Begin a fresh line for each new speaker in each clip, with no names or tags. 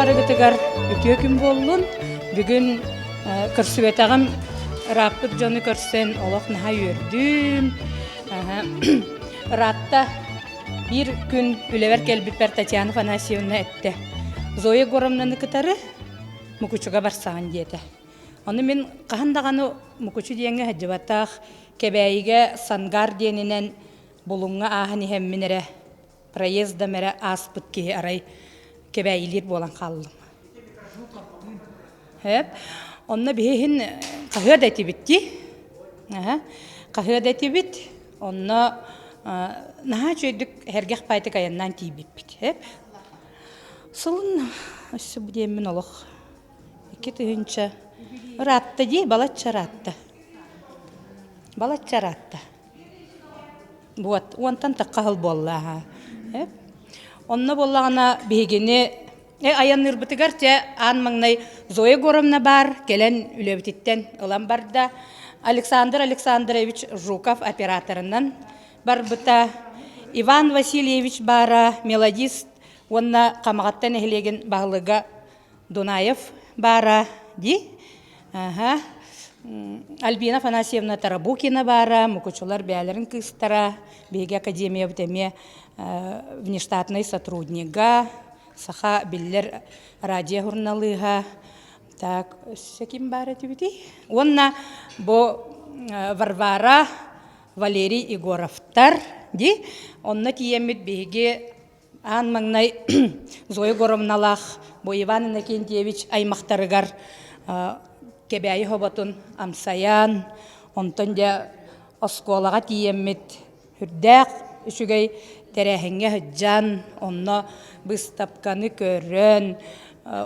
Бука барыгытыгар үтүө күн буоллун. Бүгүн көрсүбэтэҕим ырааппыт дьону көрсөн олох наһаа үөрдүм. Ыраатта биир күн үлэбэр кэлбиппэр Татьяна Афанасьевна эттэ. Зоя Егоровнаны кытары Мукучуга барсаҕын диэтэ. Ону мин хаһан даҕаны Мукучу диэҥҥэ сылдьыбатах, Кэбээйигэ Сангар диэнинэн Булуҥҥа ааһан иһэммин эрэ проездом эрэ ааспыт киһи арай Кэбээйилиир буолан хааллым. Эп. Онно биһиһин хаһыа да этибит дии. Хаһыа да этибит. Онно наһаа үчүгэйдик сэргэх баайтык айаннаан тиийбиппит. Эп. Сылын өссө бу диэммин олох 2000 ыраатта дии, балачча ыраатта. Балачча ыраатта. Вот, уонтан тахха сыл буолла аһа. Онно буоллаҕына биһигини айанныырбытыгар чэ аан маҥнай Зоя Егоровна баар кэлэн үлэбититтэн ылан барда. Александр Александрович Жуков операторынан барбыта. Иван Васильевич баара мелодист уонна Хамаҕатта нэһилиэгин баһылыга Дунаев баара дии. Аха. Альбина Афанасьевна Тарабукина баара, Мукучулар бэйэлэрин кыыстара, биһиги академиябыт эмиэ внештатнай сотруднига, саха биллэр радио суруналыыһа. Так, өссө ким баар этибитий? Уонна бу Варвара Валерий Егоровтар дии. Онно тиийэммит биһиги Аан маҥнай Зоя Егоровналаах бу Иван Иннокентьевич аймахтарыгар Кэбээйи хоботун амсайан, онтон дьэ оскуолаҕа тиийэммит сүрдээх үчүгэй тэрээһиҥҥэ сылдьан, онно быыстапканы көрөн,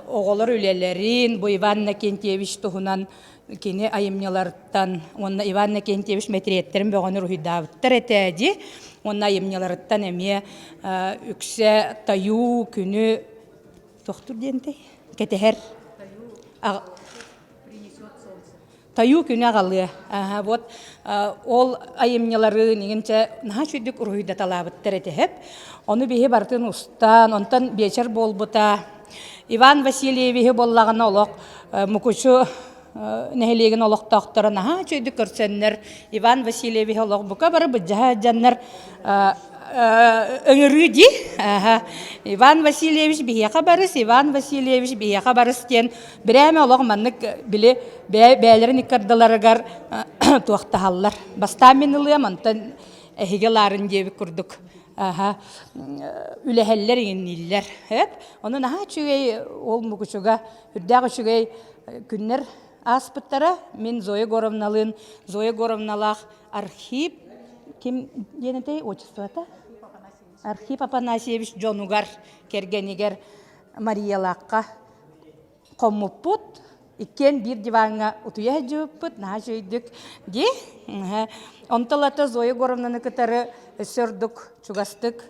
оҕолор үлэлэрин бу Иван Иннокентьевич туһунан кини айымньыларыттан уонна Иван Иннокентьевич мэтириэттэрин бөҕөнү уруһуйдаабыттар этэ дии. Уонна айымньыларыттан эмиэ үксэ тайуу күнү тохтур диэнтэй кэтэһэр тайуу күнү аҕалыа. Аха, вот ол айымньылары нигинчэ наһаа үчүгдүк уруһуйдаталаабыттар этэ. Ону биһи барытын устан, онтон биэчэр буолбута. Иван Васильевиһы буоллаҕына олох Мукучу нэһилиэгин олохтоохторо наһаа үчүгэйдик көрсөннөр Иван Васильевиһы олох бука бары быдьаһа дьаннар ыҥырыы дии. Иван Васильевич биһиэхэ барыс, Иван Васильевич биһиэхэ барыс диэн бирээмэ олох маннык били бэйэлэрин иккардыларыгар туохтаһаллар. Бастаан мин ылыам, онтон эһиги ылаарын диэбит курдук аха үлэһэллэр иҥиннииллэр. Эп ону наһаа үчүгэй ол Мукучуга үрдээх үчүгэй күннэр ааспыттара. Мин Зоя Егоровналыын Зоя Егоровналаах Архип ким диэн этэй отчествота? Архип Афанасьевич дьонугар, кэргэнигэр Мариялаахха хоммуппут. Иккиэн биир диваҥҥа утуйа сылдьыбыппыт, наһаа үчүгэйдик дии. Онтон Зоя Егоровнаны кытары өссө ордук чугастык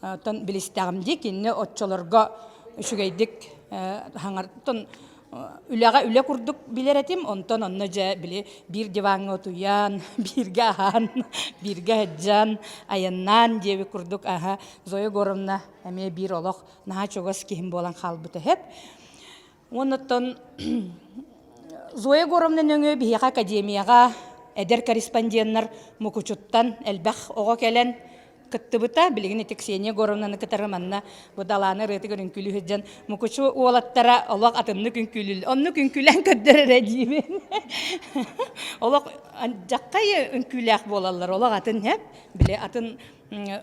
оттон билистэҕим дии. Кинини оччолорго үчүгэйдик хаҥартан үлэҕэ үлэ курдук билэр этим. Онтон онно дьэ били биир диваҥҥа утуйан, бииргэ аһаан, бииргэ сылдьан, айаннаан диэбит курдук аһа Зоя Егоровна эмиэ биир олох наһаа чугас киһим буолан хаалбыта сөп. Оннуттан Зоя Егоровна нөҥүө биһиэхэ академияҕа эдэр корреспонденнар Мукучуттан элбэх оҕо кэлэн кыттыбыта. Билигин ити Ксения Егоровнаны кытары манна бу Далаана ырыатыгар үҥкүүлүү сылдьан Мукучу уолаттара олох атыннык үҥкүүлүүл. Оннук үҥкүүлээн көрдөр эрэ диибин. Олох дьаххай үҥкүүлээх буолаллар. Олох атын һэп. Били атын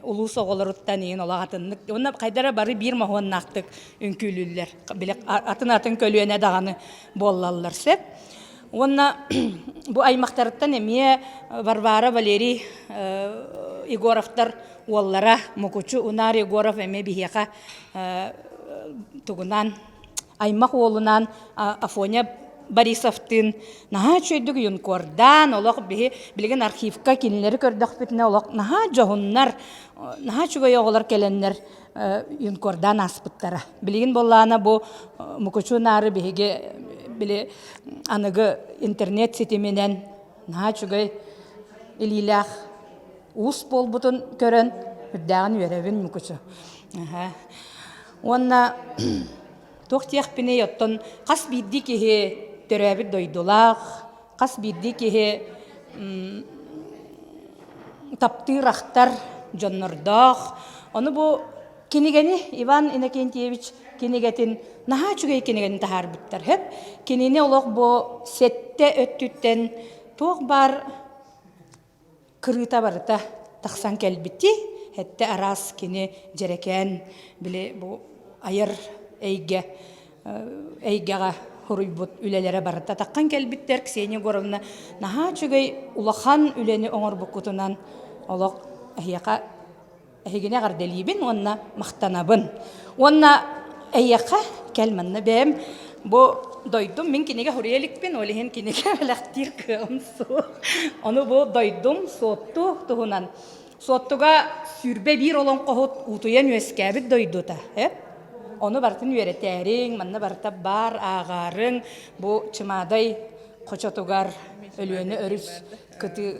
улуус оҕолоруттан иин олох атыннык уонна хайдара бары биир моһуоннаахтык үҥкүүлүүллэр били атын-атын көлүөнэ даҕаны буоллаллар сөп уонна бу аймахтарыттан эмиэ Варвара Валерий Егоровтар уоллара Мукучу Унаар Егоров эмиэ биһиэхэ тугунан аймах уолунаан Афоня Борисовтыын наһаа үчүгэйдик юнкордаан олох биһи билигин архивка кинилэри көрдөхпүтүнэ олох наһаа дьоһуннар наһаа үчүгэй оҕолор кэлэннэр юнкордаан ааспыттара. Билигин буоллаҕына бу Мукучу наары биһиги били аныгы интернет ситиминэн наһаа үчүгэй илиилээх уус буолбутун көрөн үрдээҕин үөрэбин Мукучу. Уонна туох. Туох диэхпиний, оттон хас биирдии киһи төрөөбүт дойдулаах, хас биирдии киһи таптыыр-ахтар дьоннордоох. Ону бу кинигэни Иван Иннокентьевич кинигэтин наһаа үчүгэй кинигэни таһаарбыттар. Хөп кинини олох бу сэттэ өттүттэн туох баар кырыыта барыта тахсан кэлбити сэттэ араас кини дьэрэкээн били бу айар эйгэ эйгэҕэ хоруйбут үлэлэрэ барыта таххан кэлбиттэр Ксения Егоровна наһаа үчүгэй улахан үлэни оҥорбуккутунан олох эһиэхэ эһигини эҕэрдэлиибин уонна махтанабын. Уонна эйиэхэ кэл манна бэйэм бу дойдум мин кинигэ суруйа иликпин, ол иһин кинигэ бэлэхтиир кыаҕым суох. Ону бу дойдум Суотту туһунан. Суоттуга 21 олоҥхоһут утуйан үөскээбит дойдута. Э? Ону барытын үөрэтээриҥ, манна барыта баар ааҕаарыҥ. Бу Чымаадай хочотугар, Өлүөнэ өрүс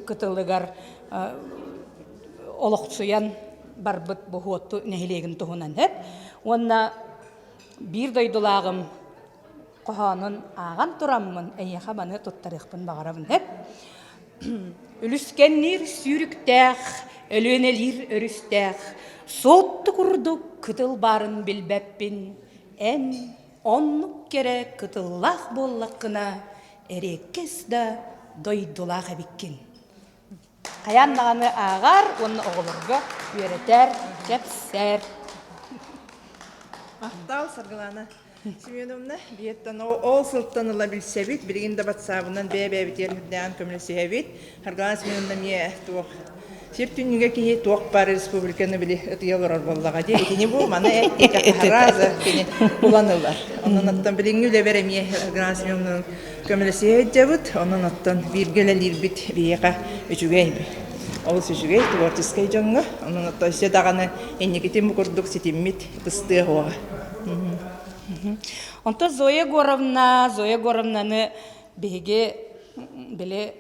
кытылыгар олохсуйан барбыт бу Суотту нэһилиэгин туһунан эт. Уонна биир дойдулааҕым хоһоонун ааҕан тураммын эйиэхэ маны туттарыахпын баҕарабын эт. Үлүскэнниир сүүрүктээх, өлүөнэлиир өрүстээх, Суотту курдук кытыл баарын билбэппин, эн оннук кэрэ кытыллаах буоллаххына, эриэккэс да дойдулаах эбиккин. Хайаан даҕаны ааҕар уонна оҕолорго үөрэтэр, кэпсээр.
Махтал, Саргылаана Семеновна. Биһиэттэн ол сылтан ыла билсэбит, билигин да батсаабынан бэйэ-бэйэбитигэр үрдээн көмөлөсүһэбит. Саргылаана Семеновна эмиэ туох сир түннүгэ киһи туох баар республиканы били ытыйа олорор буоллаҕа дии. Итини бу маны эттиэхэ раза кини булан ылар. Онон оттон билиҥҥи үлэбэр эмиэ Саргылаана Семеновна көмөлөсүһэ сылдьабыт. Онон оттон бииргэ үлэлиирбит биһиэхэ үчүгэй. Олус үчүгэй творческай дьоҥҥо. Онон оттон өссө даҕаны инникитин бу курдук ситиммит быстыа суоҕа.
Онтон Зоя Егоровна, Зоя Егоровнаны биһиги били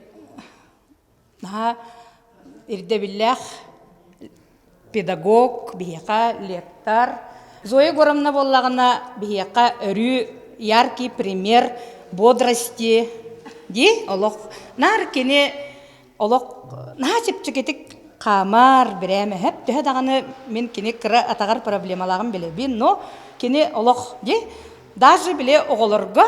наһаа ирдэбиллээх педагог, биһиэхэ лектор. Зоя Егоровна буоллаҕына биһиэхэ өрүү яркий пример бодрости дии олох наар кини олох наһаа чэпчэкитик хаамар бирээмэһэп төһө даҕаны мин кини кыра атаҕар проблемалааҕын билэбин но кини олох дии даже били оҕолорго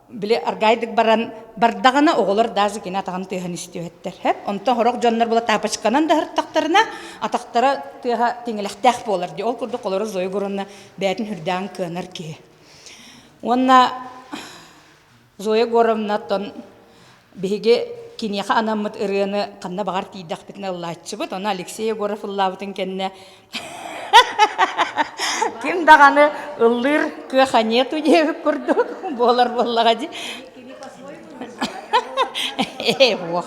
били аргайдык баран бардаҕына оҕолор даже кини атаҕын тыаһын истибэттэр хэп онтон сорох дьоннор була тапочканан да һыртахтарына атахтара тыаһа тиҥилэхтээх буолар дии ол курдук олору Зоя Егоровна бэйэтин үрдээн кыанар киһи уонна Зоя Егоровнаттан биһиги киниэхэ анаммыт ырыаны ханна баҕар тиийдэхпитинэ ыллааччыбыт ону Алексей Егоров ыллаабытын кэннэ Ким даҕаны ыллыыр кыаха нету диэбит курдук буолар буоллаҕа дии. Ээ, уох.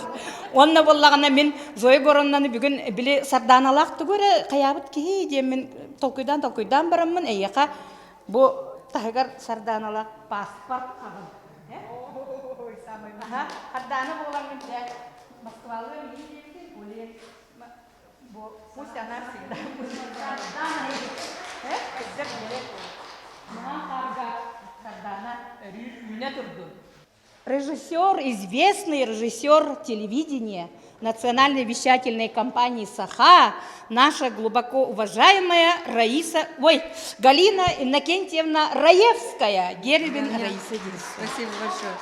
Уонна буоллаҕына мин Зоя Егоровнаны бүгүн били Сардааналаах тугу эрэ хайаабыт киһи диэммин толкуйдаан-толкуйдаан бараммын эйиэхэ бу таһыгар Сардааналаах паспорт аҕын. Сардаана буоламмын дьэ Москвалыы миин диэбитин, ол иһин Пусть она всегда будет Режиссер, известный режиссер телевидения национальной вещательной компании «Саха», наша глубоко уважаемая Раиса, ой, Галина Иннокентьевна Раевская, Гербин Раиса Денисовна.
Спасибо большое.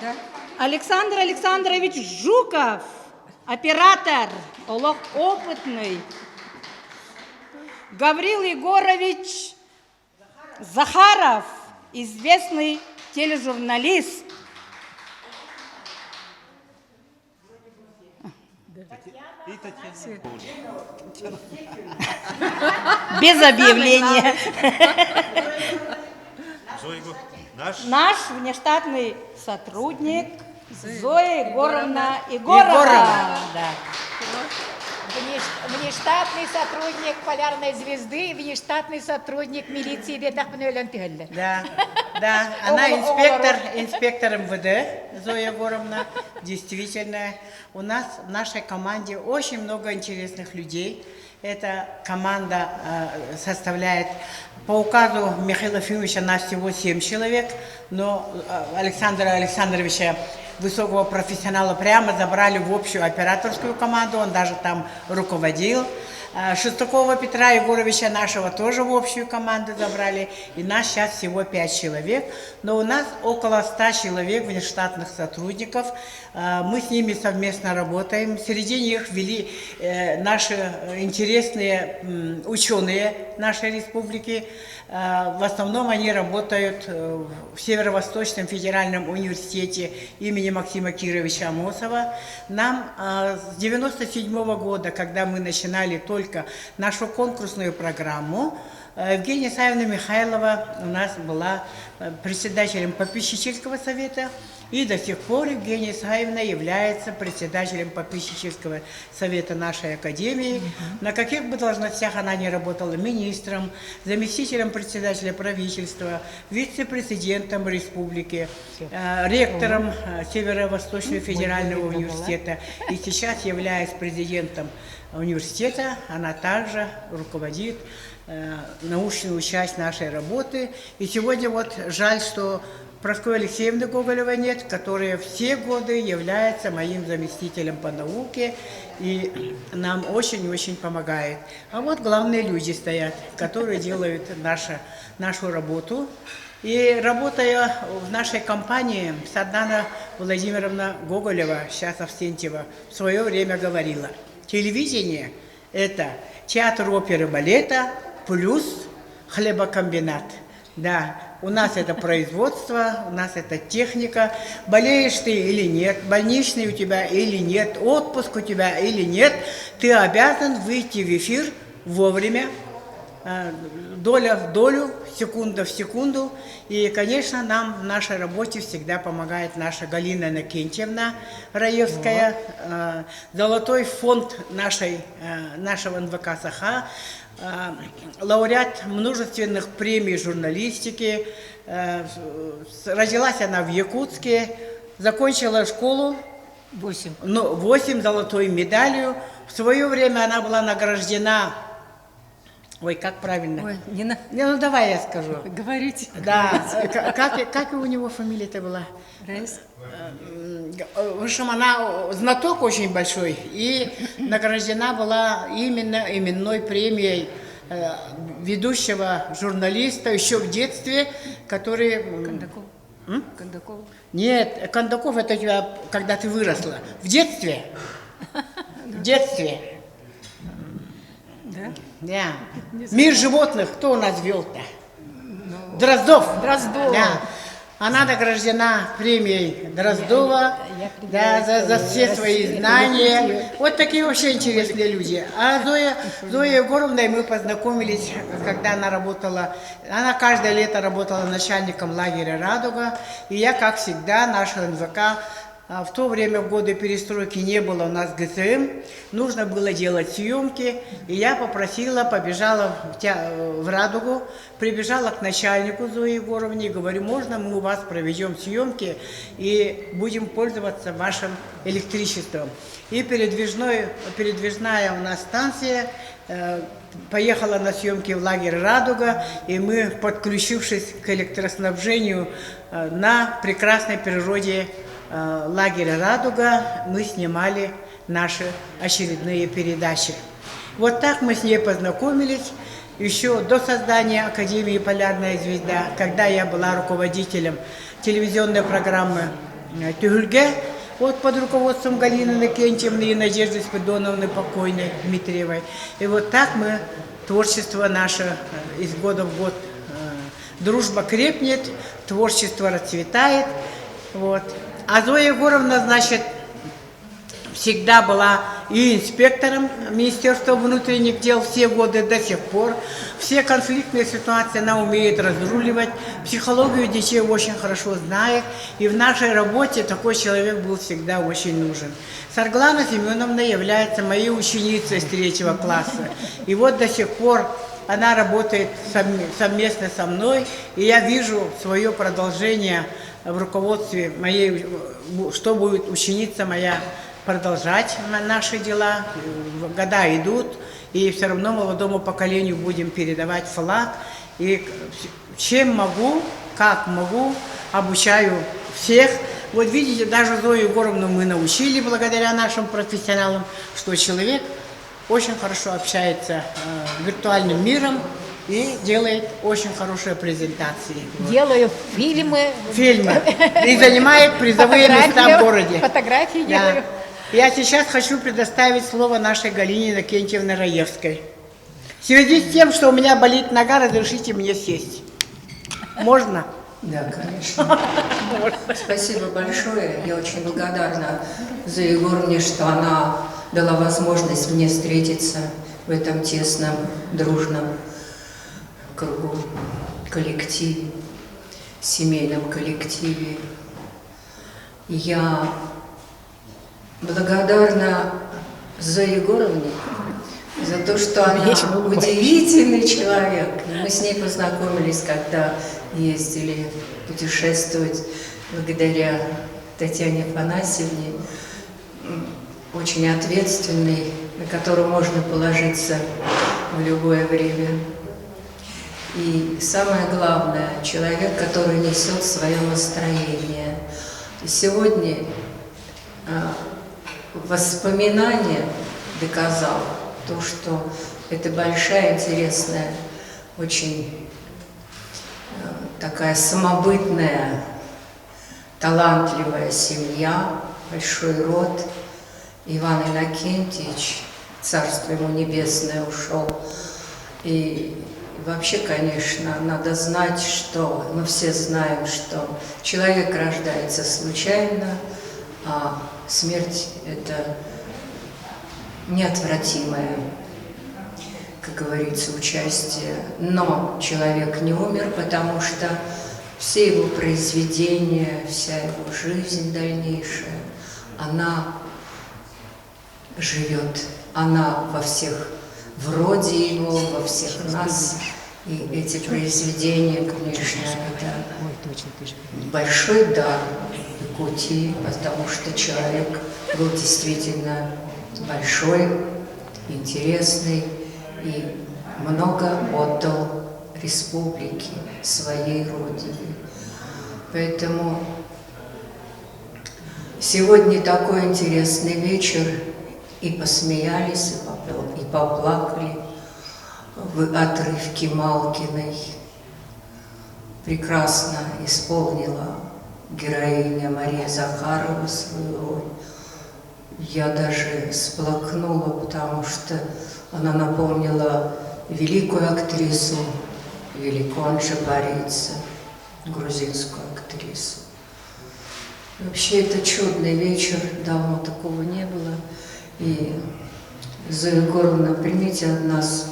Да.
Александр Александрович Жуков, Оператор, олох опытный. Гаврил Егорович Захаров, известный тележурналист. Без объявления.
Наш?
Наш внештатный сотрудник Зоя Егоровна Егорова. Да.
Внештатный сотрудник полярной звезды, внештатный сотрудник милиции диэтэхпин өлөн түһэллэр.
Да, да, она инспектор, инспектор МВД Зоя Егоровна. Действительно, у нас в нашей команде очень много интересных людей. Эта команда составляет По указу Михаила Ефимовича нас всего 7 человек, но Александра Александровича, высокого профессионала, прямо забрали в общую операторскую команду, он даже там руководил. Шестакова Петра Егоровича нашего тоже в общую команду забрали, и нас сейчас всего 5 человек, но у нас около 100 человек внештатных сотрудников, мы с ними совместно работаем, среди них вели наши интересные ученые нашей республики. В основном они работают в Северо-Восточном федеральном университете имени Максима Кировича Амосова. Нам с 1997 года, когда мы начинали только нашу конкурсную программу, Евгения Исаевна Михайлова у нас была председателем попечительского совета, и до сих пор Евгения Исаевна является председателем попечительского совета нашей академии. Угу. На каких бы должностях она ни работала, министром, заместителем председателя правительства, вице-президентом республики, э, ректором э, Северо-Восточного федерального университета. И сейчас, являясь президентом университета, она также руководит э, научную часть нашей работы. И сегодня вот жаль, что Прасковьи Алексеевны Гоголевой нет, которая все годы является моим заместителем по науке и нам очень-очень помогает. А вот главные люди стоят, которые делают нашу, нашу работу. И работая в нашей компании, Сардана Владимировна Гоголева, сейчас Авсентьева, в свое время говорила, телевидение – это театр оперы балета плюс хлебокомбинат. Да, у нас это производство, у нас это техника. Болеешь ты или нет, больничный у тебя или нет, отпуск у тебя или нет, ты обязан выйти в эфир вовремя, доля в долю, секунда в секунду. И, конечно, нам в нашей работе всегда помогает наша Галина Накентьевна Раевская, вот. золотой фонд нашей, нашего НВК «Саха», лауреат множественных премий журналистики. Родилась она в Якутске, закончила школу.
Восемь.
Ну, восемь золотой медалью. В свое время она была награждена Ой, как правильно?
Ой, не на...
Не, ну давай я скажу.
Говорите.
Да, как, как у него фамилия-то была?
Рейс.
В общем, она знаток очень большой и награждена была именно именной премией ведущего журналиста еще в детстве, который...
Кондаков.
М?
Кондаков.
Нет, Кондаков это у тебя, когда ты выросла. В детстве. В детстве.
Да?
Да. Мир животных кто у нас вел-то? Ну, Дроздов.
Дроздов.
Да. Она награждена премией Дроздова да, за, за все свои знания. Вот такие вообще интересные люди. А Зоя, Зоя Егоровна, мы познакомились, когда она работала, она каждое лето работала начальником лагеря «Радуга». И я, как всегда, наша НВК в то время, в годы перестройки, не было у нас ГСМ, нужно было делать съемки, и я попросила, побежала в, в «Радугу», прибежала к начальнику Зои Егоровне и говорю, можно мы у вас проведем съемки и будем пользоваться вашим электричеством. И передвижной, передвижная у нас станция э, поехала на съемки в лагерь «Радуга», и мы, подключившись к электроснабжению э, на прекрасной природе лагеря «Радуга» мы снимали наши очередные передачи. Вот так мы с ней познакомились еще до создания Академии «Полярная звезда», когда я была руководителем телевизионной программы «Тюгюльге», вот под руководством Галины Накентьевны и Надежды Спиридоновны покойной Дмитриевой. И вот так мы, творчество наше из года в год, дружба крепнет, творчество расцветает. Вот. А Зоя Егоровна, значит, всегда была и инспектором Министерства внутренних дел все годы до сих пор. Все конфликтные ситуации она умеет разруливать, психологию детей очень хорошо знает. И в нашей работе такой человек был всегда очень нужен. Сарглана Семеновна является моей ученицей с третьего класса. И вот до сих пор она работает совместно со мной, и я вижу свое продолжение в руководстве моей, что будет ученица моя продолжать наши дела. Года идут, и все равно молодому поколению будем передавать флаг. И чем могу, как могу, обучаю всех. Вот видите, даже Зою Егоровну мы научили благодаря нашим профессионалам, что человек очень хорошо общается э, виртуальным миром и делает очень хорошие презентации.
Делаю фильмы.
Фильмы. И занимает призовые места в городе.
Фотографии делаю.
Я сейчас хочу предоставить слово нашей Галине Иннокентьевне Раевской. В связи с тем, что у меня болит нога, разрешите мне сесть. Можно?
Да, конечно. Спасибо большое. Я очень благодарна за Егоровне, что она дала возможность мне встретиться в этом тесном, дружном кругу, коллективе, семейном коллективе. Я благодарна Зое Егоровне за то, что она удивительный человек. Мы с ней познакомились, когда ездили путешествовать благодаря Татьяне Афанасьевне, очень ответственный, на которого можно положиться в любое время. И самое главное, человек, который несет свое настроение. И сегодня воспоминание доказал то, что это большая, интересная, очень такая самобытная, талантливая семья, большой род. Иван Иннокентьевич, царство ему небесное, ушел. И вообще, конечно, надо знать, что мы все знаем, что человек рождается случайно, а смерть – это неотвратимое, как говорится, участие. Но человек не умер, потому что все его произведения, вся его жизнь дальнейшая, она живет, она во всех, в роде его, во всех нас. И эти произведения, конечно, это большой дар Якутии, потому что человек был действительно большой, интересный и много отдал республике, своей родине. Поэтому сегодня такой интересный вечер, и посмеялись, и поплакали в отрывке Малкиной. Прекрасно исполнила героиня Мария Захарова свою роль. Я даже сплакнула, потому что она напомнила великую актрису Великон Джапаридзе, грузинскую актрису. Вообще это чудный вечер, давно такого не было. И Зоя Егоровна, примите от нас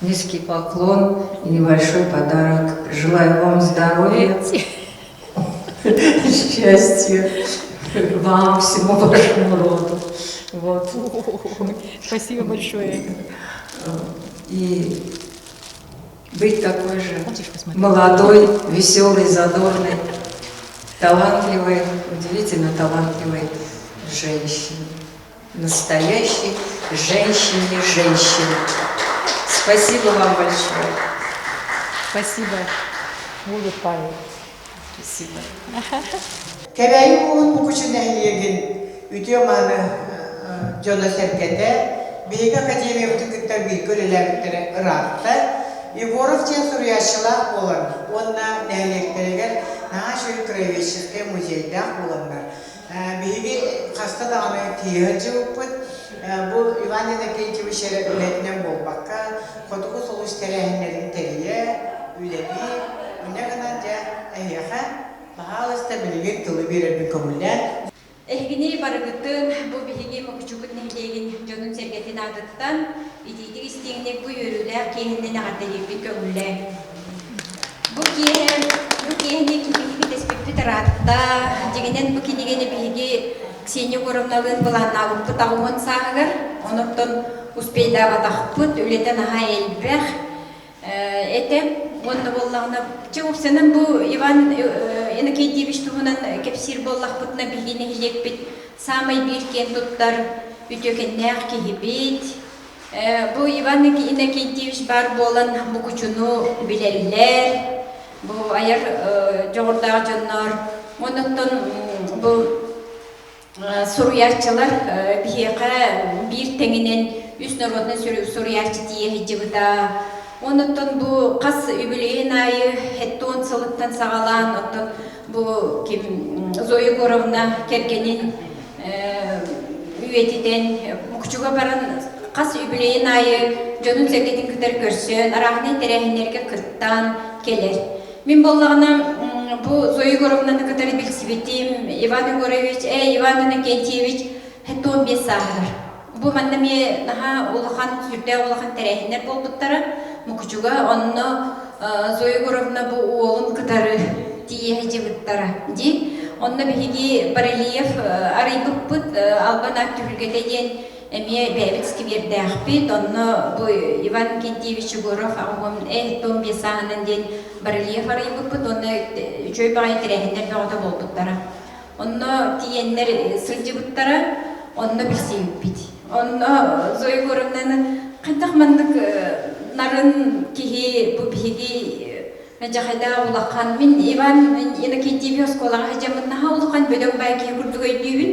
низкий поклон и небольшой подарок. Желаю вам здоровья, счастья, вам, всему вашему роду. Вот.
Спасибо большое.
И быть такой же молодой, веселой, задорной, талантливой, удивительно талантливой женщине. Настоящей женщине-женщине. Спасибо вам большое.
Спасибо. Буду память.
Спасибо.
Кэбээйи улууһун Мукучу нэһилиэгин үтүө-мааны дьоно-сэргэтэ биһиги академиябытын кытта бииргэ үлэлээбиттэрэ ыраатта. Егоров диэн суруйааччылаах буолан уонна нэһилиэктэригэр наһаа үчүгэй краеведческай музейдаах буоланнар биһиги хаста даҕаны тиийэ сылдьыбыппыт. Бу Иван Иннокентьевич эрэ үлэтинэн буолбакка, Хотугу сулус тэрээһиннэрин тэрийэ, үлэлии, инньэ гынан дьэ эһиэхэ Баһаалыста билигин тылы биэрэрбин көҥүллээн.
Эһигини барыгытын бу биһиги Мукучукут нэһилиэгин дьонун-сэргэтин аатыттан итиитик истиҥник бу үөрүүлээх киэһэннэн эҕэрдэлиирбит көҥүллээҥ. Бу киэһэ бу киэһэни биһиги тэспиппит ыраатта. Дьиҥинэн бу кинигэни биһиги Ксения Егоровналыын былааннаабыппыт 80 сааһыгар. Онон успейдаабатахпыт, үлэтэ наһаа элбэх. этэ уонна буоллаҕына чэ уопсайынан бу Иван Иннокентьевич туһунан кэпсиир буоллахпытына биһиги нэһилиэкпит саамай биир киэн туттар үтүөкэннээх киһибит. Бу Иван Иннокентьевич баар буолан Мукучуну билэллэр, бу айар дьоҕурдаах дьоннор. Оннуттан бу суруйааччылар биһиэхэ биир тэҥинэн үс норуотунан суруйааччы тиийэ сылдьыбыта. Онуттан бу хас үбүлүөйүн аайы 70 сылыттан саҕалаан, оттон бу ким Зоя Егоровна кэргэнин үйэтитэн Мукучуга баран хас үбүлүөйүн аайы дьонун-сэргэтин кытары көрсөн, арааһынай тэрээһиннэргэ кыттан кэлэр. Мин буоллаҕына бу Зоя Егоровнаны кытары билсибитим, Иван Егорович, э, Иван Иннокентьевич 75 сааһыгар. Бу манна эмиэ наһаа улахан, сүрдээх улахан тэрээһиннэр буолбуттара. Мукучуга онно Зоя Егоровна бу уолун кытары тиийэ сылдьыбыттара дии. Онно биһиги барельеф арыйбыппыт Албан аат түһүлгэтэ диэн эмиэ бэйэбит сквердээхпит. Онно бу Иван Кентьевич Егоров аҕам э том сааһынан диэн барельеф арыйбыппыт. Онно үчүгэй баҕайы тэрээһиннэр бөҕөтө буолбуттара. Онно тиийэннэр сылдьыбыттара, онно билсибиппит. Онно Зоя Егоровнаны хайдах маннык нарын киһи бу биһиги дьахайдаах улахан мин Иван Иннокентьевич оскуолаҕа сылдьаммын наһаа улахан бөдөҥ баай киһи курдук өйдүүбүн.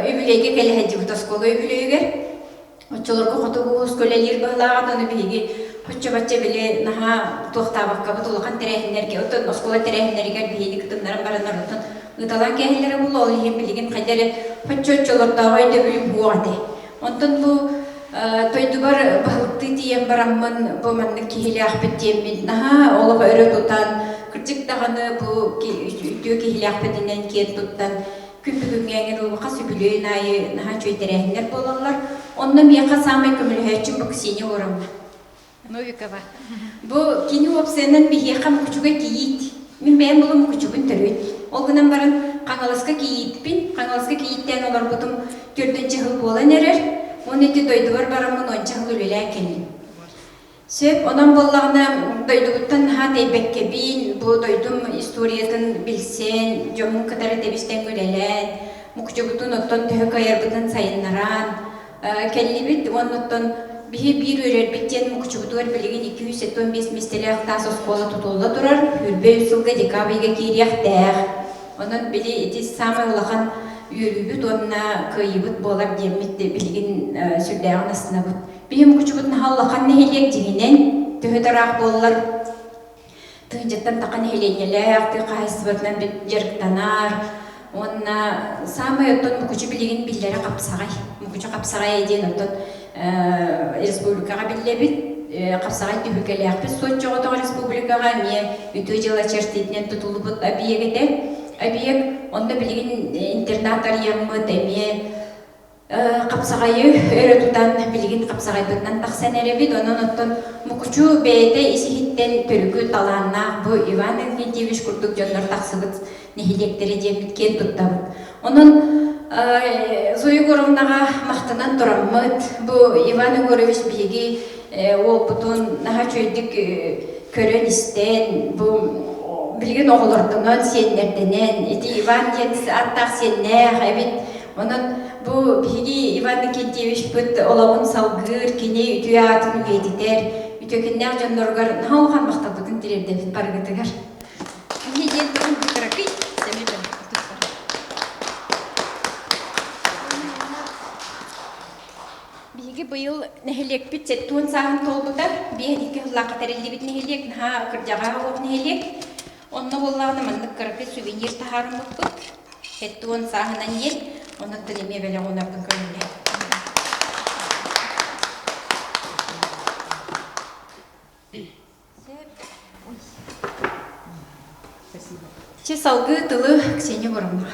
Үбүлүөйгэ кэлэ сылдьыбыт оскуола үбүлүөйүгэр. Оччолорго хотугу улууска үлэлиир быһылааҕа ону биһиги оччо-бачча били наһаа туохтаабаккабыт улахан тэрээһиннэргэ оттон оскуола тэрээһиннэригэр биһиги кытыннаран баран оттон ыыталаан кээһэллэрэ буолуо ол иһин билигин хайда эрэ оччо-оччолордооҕу өйдөбүлүм суох этэ. Онтон бу дойдубар баһылыктыы тиийэн бараммын бу маннык киһилээхпит диэммин наһаа олох өрө тутан кырдьык даҕаны бу үтүө киһилээхпитинэн киэн туттан Күн бүгүҥҥэ эҥин хас үбүлүөйүн аайы наһаа үчүгэй тэрээһиннэр буолаллар. Онно миэхэ саамай көмөлөһөөччүм бу Ксения Егоровна Новикова. Бу кини уопсайынан биһиэхэ Мукучуга кийиит. Мин бэйэм булан Мукучубун төрүт. Ол гынан баран Хаҥаласка кийииппин, Хаҥаласка кийииттээн олорбутум төрдүнчэ сыл буолан эрэр. Уонна ити дойдубар бараммын уонча сыл үлэлээн кэллим. Сөп, онон буоллаҕына дойдубуттан наһаа тэйбэккэбин, бу дойдум историятын билсэн, дьоммун кытары тэбис-тэҥ үлэлээн, мукучубутун оттон төһө кыайарбытын сайыннаран кэллибит уонна оттон биһи биир үөрэрбит диэн мукучубутугар билигин 275 миэстэлээх таас оскуола тутулла турар, 23 сылга декабрьга киириэхтээх. Онон били ити саамай улахан үөрүүбүт уонна кыайыыбыт буолар диэммит билигин сүрдээҕин астынабыт. Биһи Мукучубут наһаа улахан нэһилиэк дьиҥинэн, төһө да ыраах буоллар, тыһыынчаттан таха нэһилиэнньэлээх, тыа хаһаайыстыбатынан дьарыктанар уонна саамай оттон Мукучу билигин биллэрэ хапсаҕай. Мукучу хапсаҕай диэн оттон республикаҕа биллэбит. Хапсаҕай түһүлгэлээхпит соччоҕотох республикаҕа эмиэ үтүө дьыала чэрчитинэн тутуллубут объект этэ. Объект онно билигин интернат арыйаммыт эмиэ Хапсаҕайы өрө тутан билигин хапсаҕайбытынан тахсан эрэбит. Онон оттон Мукучу бэйэтэ ис-иһиттэн төрүкү талааннаах бу Иван Иннокентьевич курдук дьоннор тахсыбыт нэһилиэктэрэ диэммит киэн туттабыт. Онон Зоя Егоровнаҕа махтанан тураммыт, бу Иван Егорович биһиги уолбутун наһаа үчүгэйдик көрөн-истэн, бу билигин оҕолордонон, сиэннэрдэнэн, ити Иван диэн ааттаах сиэннээх эбит, Онон бу биһиги Иван Никитьевичпыт олоҕун салгыыр, кини үтүө аатын үйэтитэр, үтүөкэннээх дьонноругар наһаа улахан махталбытын тириэрдэбит барыгытыгар. Кини диэн тылын кыракый сэмэй Биһиги быйыл нэһилиэкпит 70 сааһын туолбута. 52 сыллаахха тэриллибит нэһилиэк, наһаа кырдьаҕас олох нэһилиэк. Онно буоллаҕына маннык кыракый сувенир таһаарыммыппыт. 70 сааһынан диэн, онуттан эмиэ бэлэх уунарбын көрүллэ. Чэ, салгыы тылы Ксения Егоровна.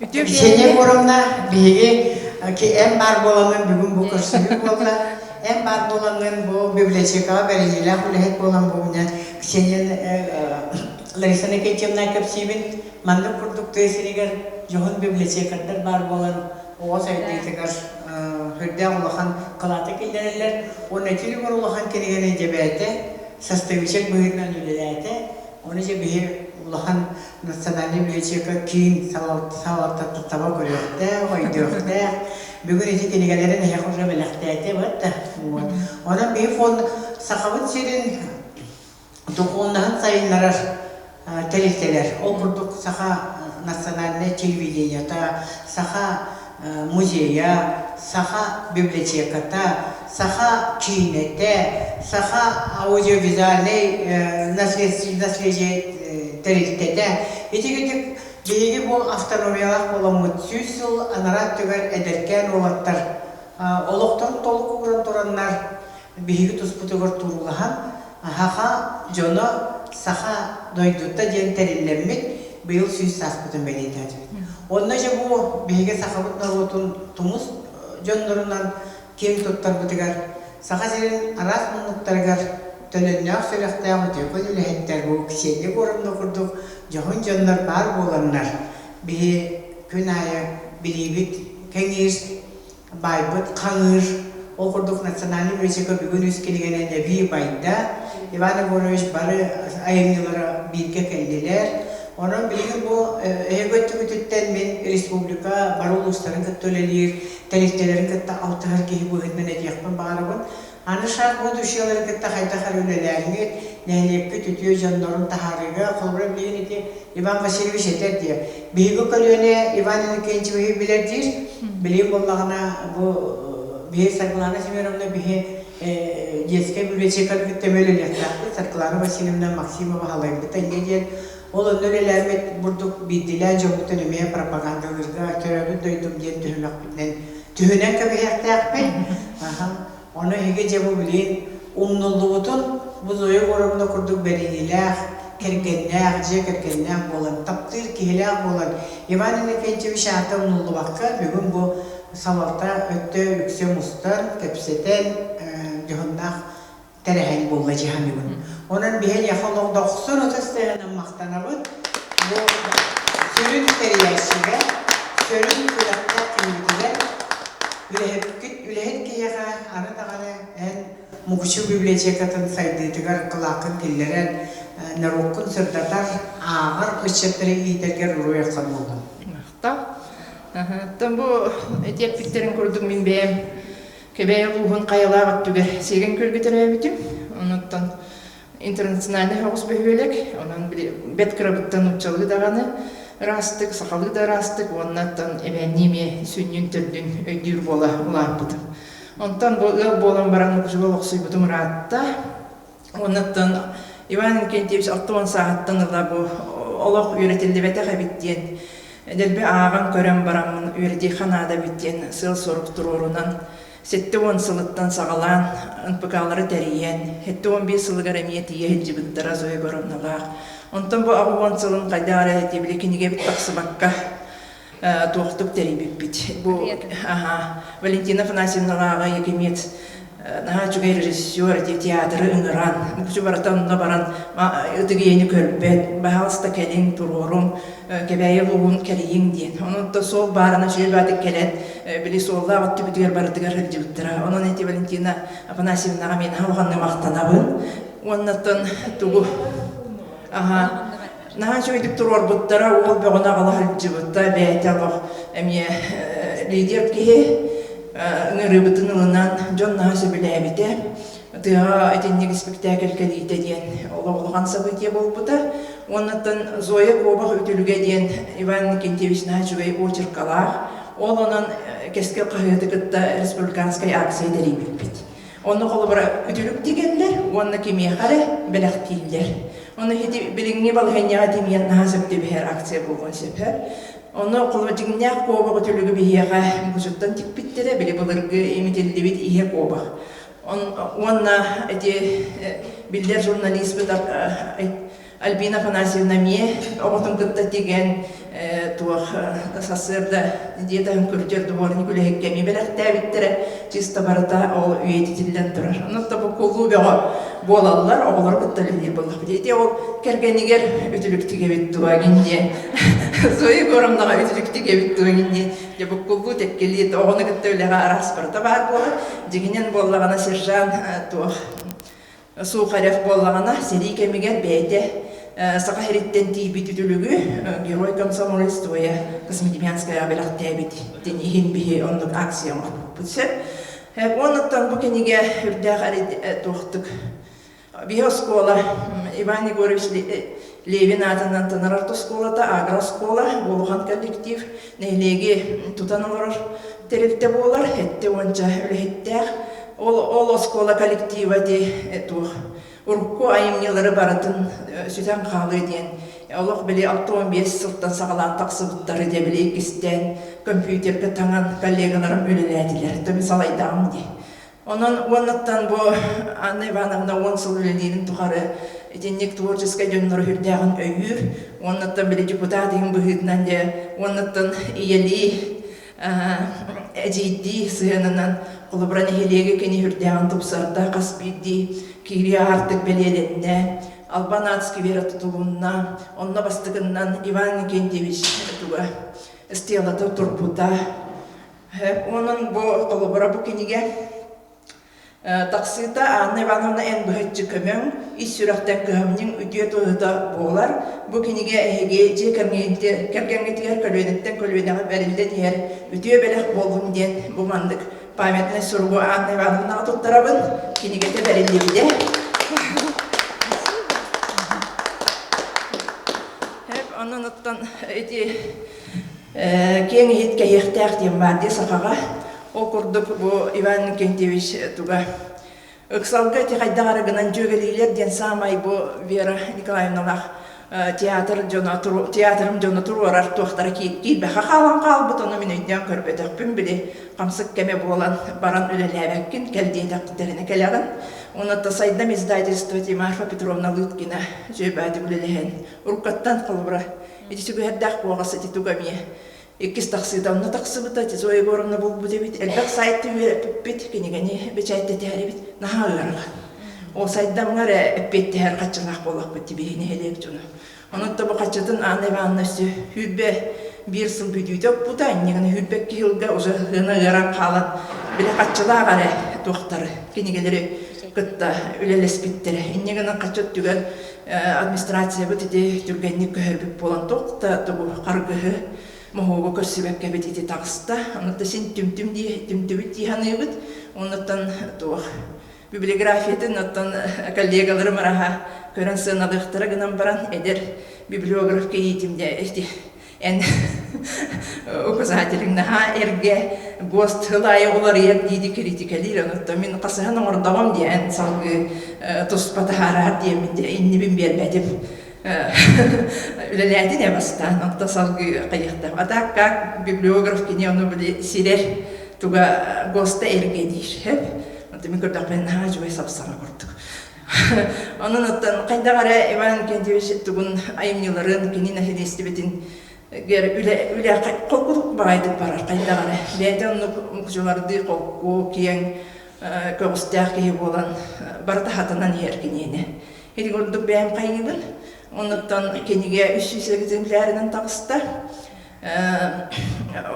Ксения Егоровна, биһиги эн баар буоламмын бүгүн бу көрсүһүү буолла. Эн баар буоламмын бу библиотекаҕа бэриниилээх үлэһит буолан бу Ксения Лариса Никитьевна кэпсиибин. Маннык курдук тыа сиригэр дьоһун библиотекардар баар буолан оҕо сайдыытыгар сүрдээх улахан кылааты киллэрэллэр. Уонна ити улахан кинигэни дьэбээтэ, составичек быһыытынан үлэлээтэ. Ону дьэ биһи улахан национальнай библиотека киин салалтата таба көрүөхтээх, өйдүөхтээх. Бүгүн ити кинигэлэрин эһиэхэ уже бэлэхтээтэ вот. Вот. Онон биһи фонд Сахабыт сирин духуоннаһын сайыннарар тэрилтэлэр. Ол курдук Саха национальнай телевидениета, Саха музейа, Саха библиотеката, Саха киинэтэ, Саха аудиовизуальнай наследие тэрилтэтэ. Ити биһиги бу автономиялаах буоламмыт 100 сыл анараа өттүгэр эдэркээн уолаттар олохторун толук ууран тураннар биһиги туспутугар туруулаһан Саха дьоно Саха дойдута диэн тэриллэммит быйыл 100 сааспытын бэлиэтээтибит. Онно дьэ бу биһиги сахабыт норуотун тумус дьоннорунан киэҥ туттарбытыгар Саха сирин араас муннуктарыгар төлөннөөх сүрэхтээх үтүөкэн үлэһиттэр бу Ксения Егоровна курдук дьоһун дьоннор баар буоланнар биһи күн аайы билиибит кэҥиир, байбыт хаҥыыр. Ол курдук национальный библиотека бүгүн үс кинигэнэн эбии байда. Иван Егорович бары айымньылара бииргэ кэллилэр. Онон билигин бу эһиги өттүгүтүттэн мин республика бары улуустарын кытта үлэлиир, тэрилтэлэрин кытта алтыһар киһи быһыытынан этиэхпин баҕарабын. Аны шаг будущелары кытта хайдах эрэ үлэлээҥҥит, нэһилиэкпит үтүө дьоннорун таһаарыыга, холобура билигин ити Иван Васильевич этэр диye. Биһиги көлүөнэ Иван Иннокентьевиһы билэр диир. Билигин буоллаҕына бу биһи Саргылана Семеновна биһи детскай библиотеканы кытта үлэлиэхтээхпит. Саргылана Васильевна Максимова халайбыта инньэ диэн ол онно үлэлээммит бурдук биирдилээн дьоммутун эмиэ пропагандалыырга төрөөбүт дойдум диэн түһүмэхпитинэн түһүнэн кэбиһиэхтээхпит. Ону эһиги дьэ бу билигин умнуллубутун бу Зоя Егоровна курдук бэриниилээх, кэргэннээх, дьиэ кэргэннээх буолан, таптыыр киһилээх буолан, Иван Иннокентьевич аата умнуллубакка бүгүн бу салалта өттө үксэ мустан, кэпсэтэн, дьоһуннаах тэрээһин буолла дии саныыбын. Онон биһи эйиэхэ олох дохсун ытыс тыаһынан махтанабыт. Бу сүрүн тэрийээччигэ, сүрүн күрэххэ киирбитигэр үлэһиппит үлэһит киһиэхэ аны даҕаны эн Мукучу библиотекатын сайдыытыгар кылааккын киллэрэн, норуоккун сырдатар, ааҕар ыччаттары иитэргэр уруй-айхан буоллун.
Махтал. Оттон бу ити эппиттэрин курдук мин бэйэм Кэбээйи улууһун хайалаах өттүгэр Сиэгэн Күөлгэ төрөөбүтүм. Онуттан интернациональнай соҕус бөһүөлэк, онон бэт кырабыттан нууччалыы даҕаны ыраастык, сахалыы да ыраастык уонна эбээннии эмиэ сүнньүн төрдүн өйдүүр буола улааппытым. Онтон бу ыал буолан баран Мукучуга олохсуйбутум ыраатта. Уоннаттан Иван Иннокентьевич 60 сааһыттан ыла бу олох үөрэтиллибэтэх эбит диэн дэлби ааҕан көрөн бараммын үөрэтиэххэ наада эбит диэн сыал-сорук туруорунан 70 сылыттан саҕалаан НПК-лары тэрийэн, 75 сылыгар эмиэ тиийэ сылдьыбыттара Зоя Егоровналаах. Онтон бу 80 сылын хайдах эрэ били кинигэбит тахсыбакка туохтук тэрийбиппит. Бу Валентина Афанасьевналааҕа Якимец наһаа үчүгэй режиссер ити театры ыҥыран, мукучу барыта онно баран ытык ийэни көрбөт, баһаалыста кэлиҥ, туруоруҥ, Кэбээйи улууһун кэрийиҥ диэн. Онон то суол баарына үчүгэй баатык кэлэн, били суоллаах өттүбүтүгэр барытыгар сылдьыбыттара. Онон ити Валентина Афанасьевнаҕа миэнэ улаханнык махтанабын. Уоннаттан тугу аха наһаа үчүгэйдик туруорбуттара, уол бөҕөнү аҕала сылдьыбыта, бэйэтэ олох эмиэ лидер киһи ыҥырыыбытын ылынан дьон наһаа сөбүлээбитэ. Тыаҕа итинник испиктээкил кэлиитэ диэн олох улахан событие буолбута. Уоннаттан Зоя Куобах үтүлүгэ диэн Иван Никитевич наһаа үчүгэй очеркалаах. Ол онон Кэскил хаһыаты кытта республиканскай акция тэрийбиппит. Онно холобура үтүлүк тигэллэр уонна кимиэхэ эрэ бэлэхтииллэр. Ону ити билиҥҥи балаһыанньаҕа тимийэн наһаа сөп түбэһэр акция буолуон сөп. Онно холобура дьиҥнээх куобах үтүлүгү биһиэхэ мукучуттан тикпиттэрэ, били былыргы имитиллибит иһэ куобах. Уонна ити биллэр журналиспыт Альбина Афанасьевна эмиэ оҕотун кытта тигэн туох сарсыарда дьиэ таһын күрдьэр дворник үлэһиккэ эмиэ бэлэхтээбиттэрэ чисто барыта ол үйэтитиллэн турар. Онон бу кулуу бөҕө буолаллар, оҕолору кытта үлэлиир буоллахпыт. Ити ол кэргэнигэр үтүлүк тигэбит дуо диэн Зоя Егоровнаҕа үтүлүк тигэбит дуо диэн Дьэ буккуллуу тэккэлии оҕону кытта үлэҕэ араас барыта баар буолар. Дьиҥинэн буоллаҕына сержант туох Сухарев буоллаҕына сэрии кэмигэр бэйэтэ Саха сириттэн тиийбит үтүлүгү Герой комсомолец твоя Космодемьянская бэлэхтээбит иһин биһи оннук акция оҥорбуппут сөп. Оннуттан бу кинигэ үрдээх туохтук Биһи оскуола Иван Егорович Левин аатынан Тынар орто оскуолата, агрооскуола, улахан коллектив, нэһилиэги тутан олорор тэрилтэ буолар, сэттэ уонча үлэһиттээх. Ол, ол оскуола коллектива ити туох урукку айымньылары барытын сүтэн хаалыа диэн олох били 65 сылтан саҕалаан тахсыбыттары дьэ били иккистээн компьютерга таҥан коллегаларым үлэлээтилэр. Төмү салайдаҕым дии. Онон уоннаттан бу Анна Ивановна 10 сыл үлэлиирин тухары итинник творческай дьоннору сүрдээҕин өйүүр, уоннаттан били депутат иһин быһыытынан дьэ, уоннаттан ийэлии, эдьиийдии сыһыанынан холобура нэһилиэги кини сүрдээҕин тупсарда, хас биирдии киирии аартык бэлиэлэннэ, Албан аат сквера тутулунна, онно бастакыннан Иван Никентьевич туга стелата турбута. Онон бу холобура бу кинигэ тахсыыта Анна Ивановна эн быһаччы көмөҥ, ис сүрэхтэн кыһамньыҥ үтүө туоһута буолар. Бу кинигэ эһиги дьиэ кэргэҥҥитигэр көлүөнэттэн көлүөнэҕэ бэриллэн иһэр үтүө бэлэх буоллун диэн бу маннык памятнай суругу Анна Ивановнаҕа туттарабын. Кинигэтэ бэриллибитэ. Онон оттон ити Киэҥ иһит кэһиэхтээх диэн баар дии сахаҕа. Ол курдук бу Иван Иннокентьевич туга ыксалга ити хайдах эрэ гынан дьүөгэлиилэр диэн саамай бу Вера Николаевналаах театр дьоно театрым дьоно туруорар туохтара киирбэхэ хаалан хаалбыт ону мин өйдөөн көрбөтөхпүн били хамсык кэмэ буолан баран үлэлээбэккин кэл диэтэхтэринэ кэлэҕин уонна Сайдам издательство Марфа Петровна Лыткина үчүгэйбээтик үлэлэһэн уруккаттан холобура Ити сүгэһэрдээх куоҕас ити туга эмиэ иккис тахсыыта онно тахсыбыта, ити Зоя Егоровна булбут эбит. Элбэх сайты үөрэппиппит, кинигэни бэчээттэтиһэрибит наһаа ыарахан. Ол сайдамҥа эрэ эппиэттэһэр хаччылаах буоллахпыт тибиһи нэһилиэк дьоно. Онон бу хаччытын Анна Ивановна өссө 21 сыл бүтүүтэ оппута, иннигин 22 сылга уже ыһыына ыаран хаалан били хаччылаах эрэ туохтары кинигэлэри кытта үлэлэспиттэрэ. Инньэ гынан хаччы өттүгэр администрациябыт ити түргэнник көһөрбүт буолан туох да тугу харгыһы моһуогу көрсүбэккэбит ити таҕыста. Онуттан син түмтүм дии түмтүбүт дии саныыбыт. Оннуттан туох библиографиятын оттон коллегаларым араһа көрөн сыаналыахтара гынан баран эдэр библиограф кийиитим дьэ ити эн указателиҥ наһаа эргэ ГОСТ тыл аайы уларыйар дии критикэлиир онуттан мин хасыһан оҥордоҕум дии эн салгыы туспа таһаараар диэммин дьэ иннибин биэрбэтим үлэлээтин ээ бастаан онто салгыы хайыахтаах а так как библиограф кини ону били сирэр туга ГОСТа эргэ диир сөп онто мин көрдөхпүнэ наһаа үчүгэй сапсаҥа курдук Онон оттон хайдах эрэ Иван Иннокентьевич тугун айымньыларын, кини нэһилиэстибэтин үлэ үлэ холкутук баҕайытык барар хайдах эрэ. Бэйэтэ оннук мукучулардыы холку, киэҥ көҕүстээх киһи буолан барыта хатанан иһэр киниэнэ. Ити курдук бэйэм хайыыбын. Оннуттан кинигэ 300 экземплярынан таҕыста.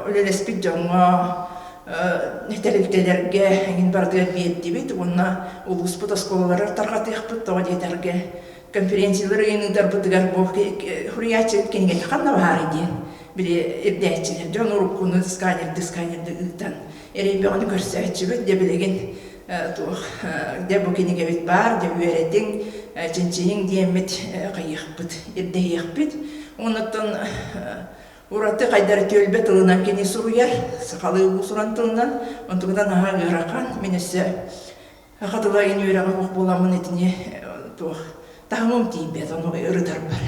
Үлэлэспит дьоҥҥо тэрилтэлэргэ эҥин барытыгар биэрдибит уонна улууспут оскуолаларыгар тарҕатыахпыт тоҕо диэтэргэ конференциялар ыйыныытарбытыгар бу суруйааччы кинигэтэ ханна баарый диэн били ирдээччилэр дьон уруккуну сканерды сканерды ыытан эрэй бөҕөнү көрсөөччүбүт дьэ билигин туох дьэ бу кинигэбит баар дьэ үөрэтиҥ чинчийиҥ диэммит хайыахпыт ирдэһиэхпит оннуттан ураты хайдар түөлбэ тылынан кини суруйар сахалыы уус-уран тылынан онтукатан наһаа ыарахан мин өссө саха тыла ин үөрэҕэ суох буоламмын итини туох таһымым тиийбэт ону ырытарбар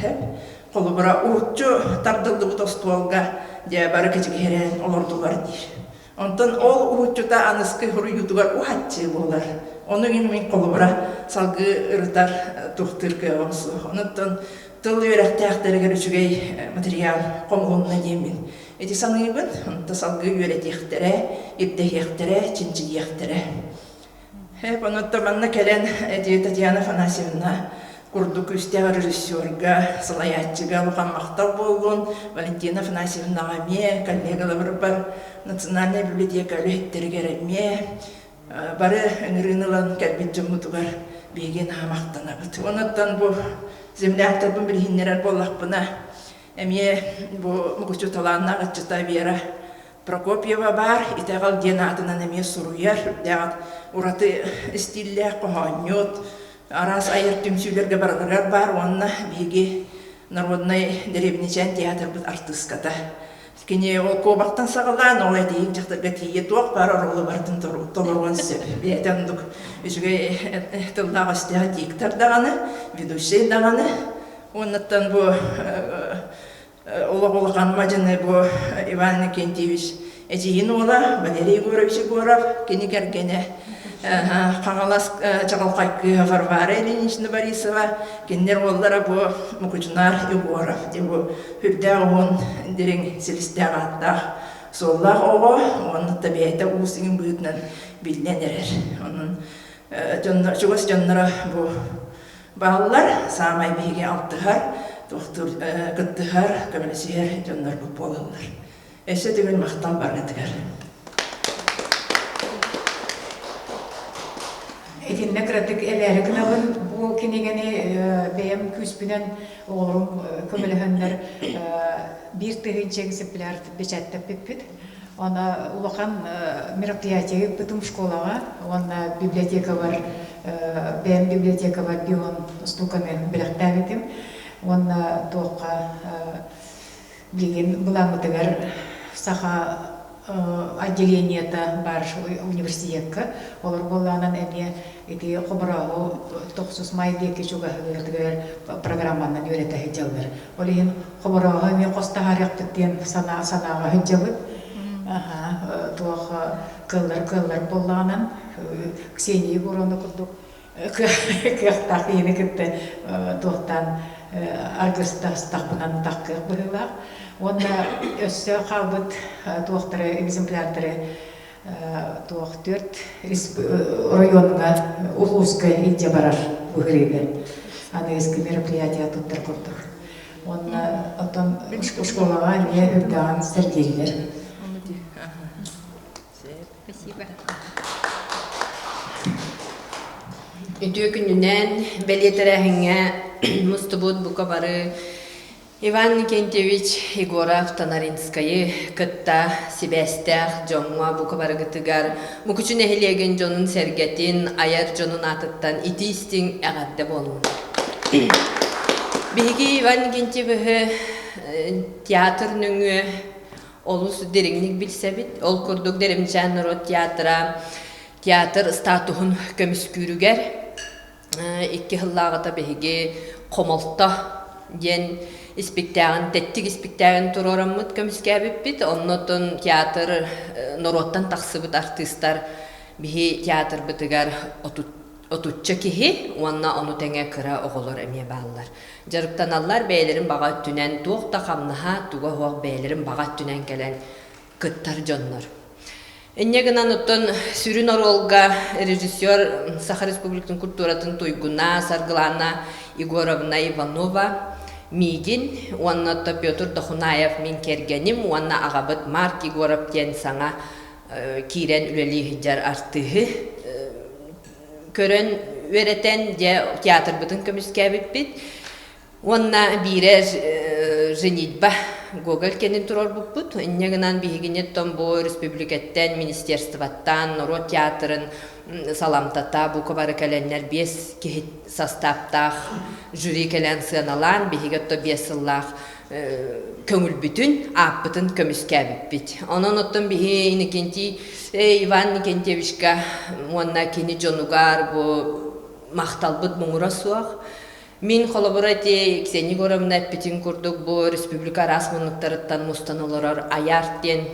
холобура уһуччу тардыллыбыт остуолга дьэ бары кэчигиһэрэн олордулар диир Онтон ол уһуччута аныскы суруйуутугар уһаччы буолар. Ону мин холобура салгыы ырытар туохтуур кыаҕым суох. Онуттан тыл үөрэхтээхтэригэр үчүгэй материал хомулунна диэммин ити саныыбын. Онто салгыы үөрэтиэхтэрэ, ирдэһиэхтэрэ, чинчийиэхтэрэ. Эп онуттан манна кэлэн эти Татьяна Афанасьевна курдук күүстээх режиссерга, салайааччыга улахан махтал буоллун. Валентина Афанасьевнаҕа эмиэ, коллегаларбар Национальнай библиотека үлэһиттэригэр эмиэ бары ыҥырыыны ылан кэлбит дьоммутугар биһиги наһаа махтанабыт. Онуттан бу. земляктарбын билиһиннэрэр буоллахпына, эмиэ бу Мукучу талааннаах ыччата Вера Прокопьева баар, итэҕэл диэн аатынан эмиэ суруйар, үрдээх ураты истииллээх хоһоонньут, араас айар түмсүүлэргэ барыларыгар баар уонна биһиги народнай дэриэбинэчээн театрбыт артыыската. Кини ол куобахтан саҕалаан ол этиһик дьахтарга тиийэ туох баар оруолу барытын толоруон сөп. Бэйэтэ оннук үчүгэй тыллаах-өстөөх диктор даҕаны, ведущай даҕаны. Уоннаттан бу олох улахан мадьыны бу Иван Иннокентьевич эдьиийин уола Валерий Егорович Егоров, кини кэргэнэ Хаҥалас чаҕылхай кыыһа Варвара Ильинична Борисова, кинилэр уоллара бу Мукучунар Егоров диэн бу үрдээх уһун дириҥ силистээх ааттаах суоллаах оҕо уонна да бэйэтэ уус иҥин быһыытынан биллэн эрэр. Онон дьонно чугас дьонноро бу бааллар, саамай биһиги алтыһар, туохтуур кыттыһар, көмөлөсүһэр дьоннорбут буолаллар. Өссө төгүл махтал барыгытыгар.
Итиннэ кыратык эбээри гынабын. Бу кинигэни бэйэм күүспүнэн оҕолорум көмөлөһөннөр 1000 экземпляр бэчээттэппиппит. Аны улахан мероприятие ыыппытым школаҕа уонна библиотекабар бэйэм библиотекабар бион штуканы бэлэхтээбитим. Уонна туохха билигин былааммытыгар саха отделениета баар университекка олор буоллаҕынан эмиэ ити хоборооһу тохсус май диэки чугаһыырытыгар программанан үөрэтэ сылдьаллар. Ол иһин хоборооһу эмиэ хос таһаарыахпыт диэн санаа санааҕа сылдьабыт. Аха, туох кыаллар кыаллар буоллаҕынан Ксения Егоровна курдук кыахтаах киһини кытта туохтаан аргыстастахпынан тахкыах быһыылаах. Уонна өссө хаалбыт туохтары экземплярдары туох түөрт оройуоҥҥа улууска илдьэ барар быһырыыга аныгыскы мероприятие туттар курдук. Уонна оттон школаҕа эмиэ үрдэҕин сэргииллэр.
Спасибо. Үтүө күнүнэн бэлиэ тэрээһиҥҥэ мустубут бука бары Иван Никентьевич Егоров Танаринскайы кытта сибээстээх дьоҥҥо бука барыгытыгар Мукучу нэһилиэгин дьонун-сэргэтин, айар дьонун аатыттан итии-истиҥ эҕэрдэ буоллун. Биһиги Иван Никентьевиһы театр нөҥүө олус дириҥник билсэбит. Ол курдук Дэримчээн норуот театра театр статуһун көмүскүүрүгэр икки сыллааҕыта биһиги Хомолто диэн испиктээҕин, тэттик испиктээҕин туруораммыт көмүскээбиппит. Оннотон театр норуоттан тахсыбыт артыыстар биһи театрбытыгар отучча киһи уонна ону тэҥэ кыра оҕолор эмиэ бааллар. Дьарыктаналлар бэйэлэрин баҕа өттүнэн туох да хамнаһа, туга суох бэйэлэрин баҕа өттүнэн кэлэн кыттар дьоннор. Инньэ гынан оттон сүрүн оруолга режиссер Саха Республикатын культуратын туйгуна Саргылана Егоровна Иванова миигин уонна отто Петр Дохунаев мин кэргэним уонна аҕабыт Марк Егоров диэн саҥа киирэн үлэлии сылдьар артыыһы көрөн үөрэтэн дьэ театрбытын көмүскээбиппит уонна биирэ женитьба Гоголь кэнин туруорбуппут инньэ гынан биһигини оттон бу республикаттан министерствоттан норуот театрын саламтата бука бары кэлэннэр биэс киһи састааптаах жюри кэлэн сыаналаан биһиги отто биэс сыллаах көҥүлбүтүн, ааппытын көмүскээбиппит. Онон оттон биһи Иннокентий Иван Иннокентьевичка уонна кини дьонугар бу махталбыт муҥура суох. Мин холобура ити Ксения Егоровна эппитин курдук бу республика араас муннуктарыттан мустан олорор АЙАР диэн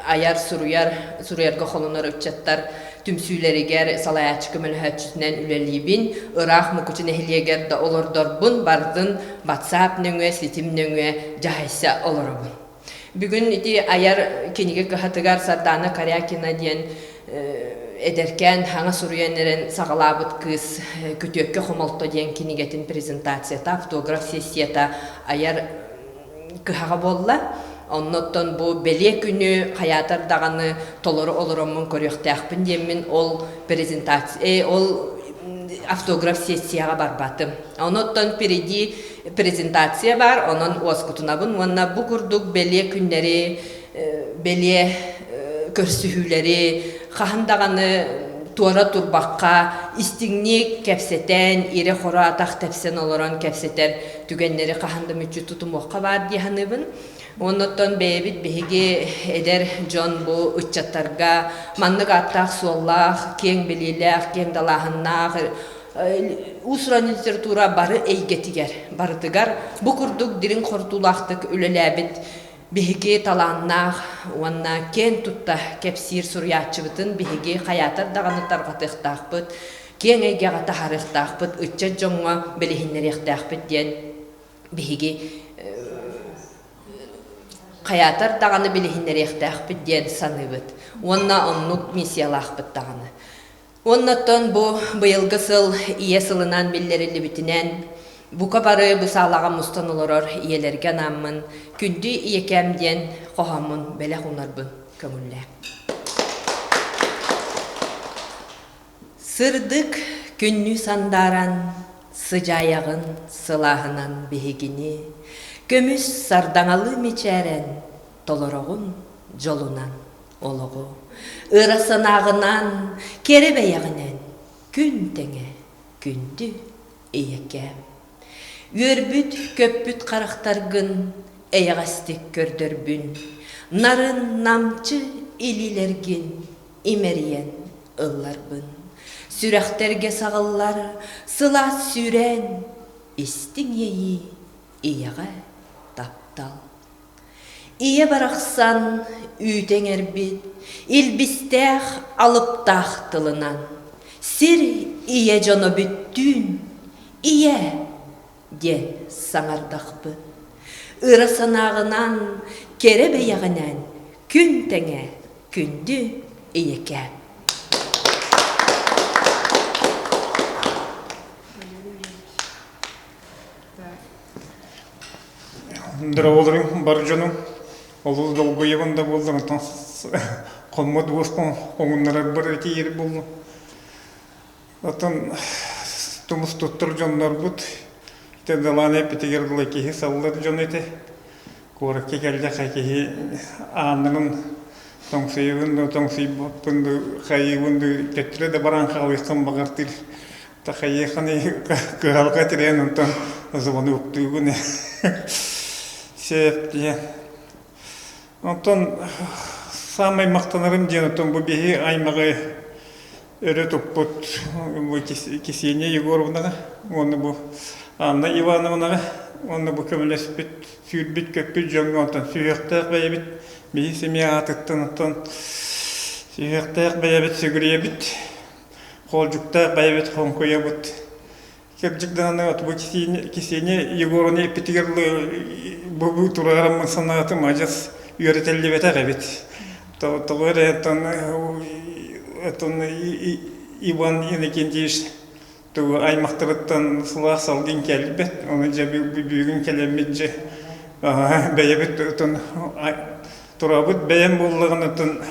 айар суруйар суруйарга холонор ыччаттар түмсүүлэригэр салайааччы көмөлөһөөччүтүнэн үлэлиибин. Ыраах Мукучу нэһилиэгэр да олордорбун, бардын WhatsApp нөҥүө, ситим нөҥүө дьаһайса олоробун. Бүгүн ити айар кинигэ кыһатыгар Сардаана Корякина диэн эдэркээн хаҥа суруйан эрэн саҕалаабыт кыыс Күтүөккэ хомолто диэн кинигэтин презентацията, автограф сессията айар кыһаҕа буолла. Оннуттан бу бэлиэ күнү хайаатар даҕаны толору олороммун көрүөхтээхпин диэммин ол презентация ол
автограф сессияҕа барбатым. Онуттан впереди презентация баар, онон уоскутунабын уонна бу курдук бэлиэ күннэри, бэлиэ көрсүһүүлэри хаһан даҕаны туора турбакка истиҥник кэпсэтэн, ирэ-хоро атах тэпсэн олорон кэпсэтэр түгэннэри хаһан да мүччү тутумуохха баар дии саныыбын. Оннуттан бэйэбит биһиги эдэр дьон бу ыччаттарга маннык ааттаах-суоллаах, киэҥ билиилээх, киэҥ далааһыннаах уус-уран литература бары эйгэтигэр барытыгар бу курдук дириҥ хортуулаахтык үлэлээбит биһиги талааннаах уонна киэн тутта кэпсиир суруйааччыбытын биһиги хайаатар даҕаны тарҕатыахтаахпыт, киэҥ эйгэҕэ таһаарыахтаахпыт, ыччат дьоҥҥо билиһиннэриэхтээхпит диэн биһиги хайаатар даҕаны билиһиннэриэхтээхпит диэн саныыбыт уонна оннук миссиялаахпыт даҕаны. Уоннаттан бу быйылгы сыл Ийэ сылынан биллэриллибитинэн, бука бары бу саалаҕа мустан олорор ийэлэргэ анааммын Күндү ийэкээм диэн хоһооммун бэлэх уунарбын көҥүллээ. Сырдык күннүү сандааран, сыдьаайаҕын сылааһынан биһигини, көмүс сардаҥалыы мичээрэн, толороҕун дьолунан олоҕу. Ыра санааҕынан, кэрэ бэйэҕинэн күн тэҥэ күндү ийэкээм. Үөрбүт, көппүт харахтаргын эйэҕэстик көрдөрбүн, нарын намчы илиилэргин имэрийэн ылларбын. Сүрэхтэргэ саҕыллар сылаас сүүрээн, истиҥ иэйии ийэҕэ таптал. Ийэ барахсан үүтэ иҥэрбит, илбистээх алыптаах тылынан сир ийэ дьоно бүттүүн ийэ диэн саҥардахпыт. Ыра санааҕынан, кэрэ бэйэҕинэн күн тэҥэ күндү ийэкээм.
Дорооболоруҥ бар дьонум, олус долгуйабын да буоллар, онтон хоммот уоспун хоҥуннарарбар тиийэр буоллум. Оттон тумус туттар дьоннорбут, ити далаан эппитигэр дылы киһи саллар дьон этэ. Куоракка кэллэххэ киһи ааннарын тоҥсуйабын да тоҥсуйбаппын да хайыыбын да төттөрү да баран хаалыаххын баҕартыыр. Тахайыаханы кыһалҕа тирээн онтон звонуктуугун сөп диэн. Онтон саамай махтанарым диэн оттон бу биһи аймаҕы өрө туппут бу Ксения Егоровнаҕа уонна бу Анна Ивановнаҕа уонна бу көмөлөспүт сүүрбүт-көппүт дьоҥҥо онтон сүһүөхтээх бэйэбит биһи семья аатыттан оттон сүһүөхтээх бэйэбит сүгүрүйэбит Хоолдьуктаах бэйэбит хоҥкуйабыт. Кырдьык даҕаны бу Ксения Егоровна эппитигэр бу турарым санаатым адьас үөрэтиллибэтэх эбит. Тоҕо эрэ оттон Иван Иннокентьевич тугу аймахтарыттан сылаас салгын кэлбэт. Ону дьэ бүгүн кэлэммит дьэ бэйэбит оттон турабыт бэйэм буоллаҕына оттон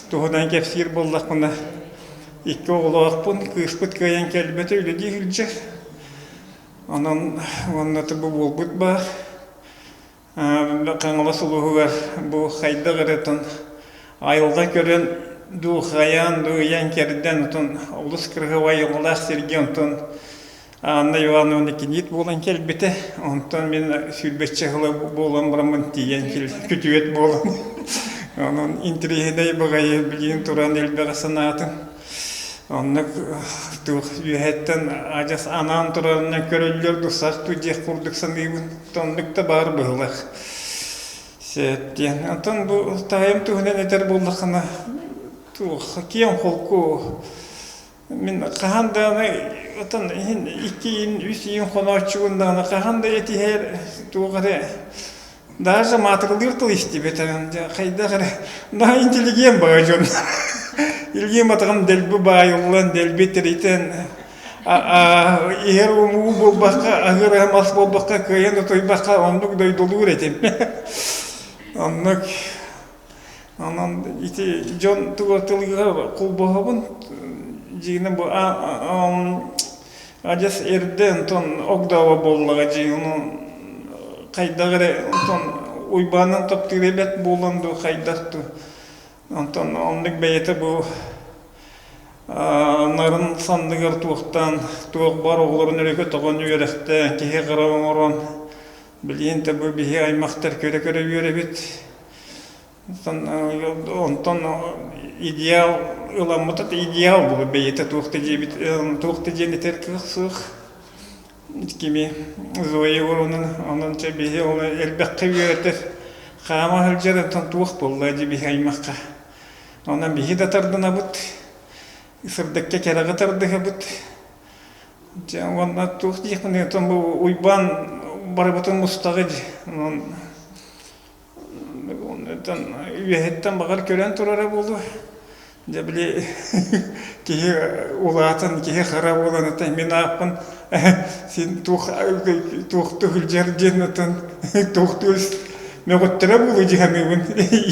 туһунан кэпсиир буоллахпына икки оҕолоохпун, кыыспыт кыайан кэлбэтэ үлэлии сылдьар. Онон уонна бу буолбут баар. Хаҥалас улууһугар бу хайдах эрэ оттон айылҕа көрөн дуу хайаан дуу ыйан кэрдэн оттон олус кырыһыбай айылҕалаах сиргэ онтон Анна Ивановна киниит буолан кэлбитэ. Онтон мин сүүрбэччэ сыла буолан бараммын тиийэн күтүөт буолан. Онон интэриэһинэй баҕайы билигин туран элбэҕи санаатым. Оннук туох үөһэттэн адьас анаан турарынан көрөллөр дусах дуу диэх курдук саныыбын. Оннук да баар быһыылаах. Сөп диэн. Онтон бу таайым туһунан этэр буоллаххына туох киэҥ холку Мин хаһан даҕаны отон иһин икки иин, үс иин хонооччугун даҕаны хаһан да этиһэр туох эрэ даже маатырылыыр тыл истибэтэҕим дьэ хайдах эрэ наһаа интеллигент баҕа дьон илиим атаҕым дэлби баайыллан дэлби тиритэн иһэр уу буолбакка аһыыр аһым ас буолбакка кыайан утуйбакка оннук дойдулуур этим оннук Онон ити дьон туга тылыгар холбоһобун дьиҥинэн бу. Адьас эрдэ онтон огдообо буоллаҕа дии, ону хайдах эрэ онтон Уйбаанын таптыыр эбэт буолан дуу, хайдах дуу. Онтон оннук бэйэтэ бу нарын санныгар туохтаан туох баар оҕолорун өрө көтөҕөн үөрэхтээн, киһи хара оҥорон билигин да бу биһи аймахтар көрө-көрө үөрэбит. Онтон идеал ыламмыта идеал бу бэйэтэ туох да диэбит туох да диэн этэр кыах суох. Кими Зоя Егоровна онон чэ биһи ол элбэххэ үөрэтэр хаама сылдьар онтон туох буолла дии биһи аймахха. Онон биһи да тардынабыт, сырдыкка кэрэҕэ тардыһабыт. Дьэ уонна туох диэхпиний оттон бу Уйбаан барыбытын мустаҕа дии. Онон Үөһэттэн баҕар көрөн турара буолуо. Дьэ били киһи улаатан, киһи хара буолан оттон мин ааппын син туох туохтуу сылдьар диэн оттон туохтуу мөҕүттэрэ буолуо дии саныыбын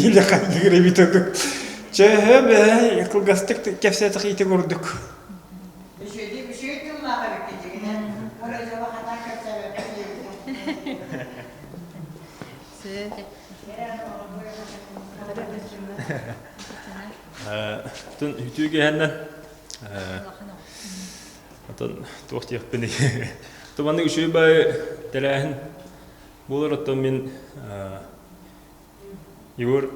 илэ хайдыгыр эбитэ дуу. Чэ бээ кылгастык кэпсээтэх ити курдук.
Үчүгэйдик үчүгэй тыллаах эбиккин дьиҥинэн. Ора дьоло хатаан кэпсээбэппин диэбитим.
Тун үтүө киэһэннэн отон туох диэхпиний туманнык үчүгэй баайы тэрээһин буолар оттон мин Егор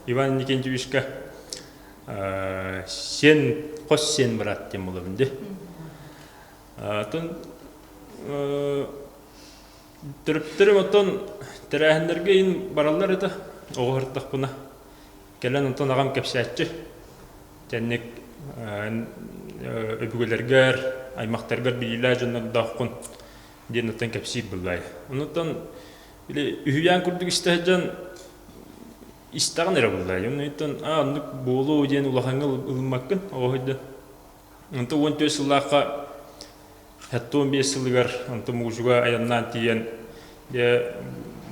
Иван Никентьевичка сен хос сен брат диэн буолабын дии Оттон Төрөппүттэрим оттон тэрээһиннэргэ иһин бараллар этэ, оҕо сырыттахпына. Кэлэн онтон аҕам кэпсээччи. Кэнник өбүгэлэргэр, аймахтаргар билиилээх дьоннордооххун диэн оттон кэпсиир быллай. Онуттан били үһүйээн курдук истэ сылдьан истэҕин эрэ быллай. Онуттан аа оннук буолуо диэн улахаҥҥа ылыммаккын оҕо сылдьан. Онтон 14 сыллаахха 75 сылыгар онтон муусука айаннаан тиийэн дьэ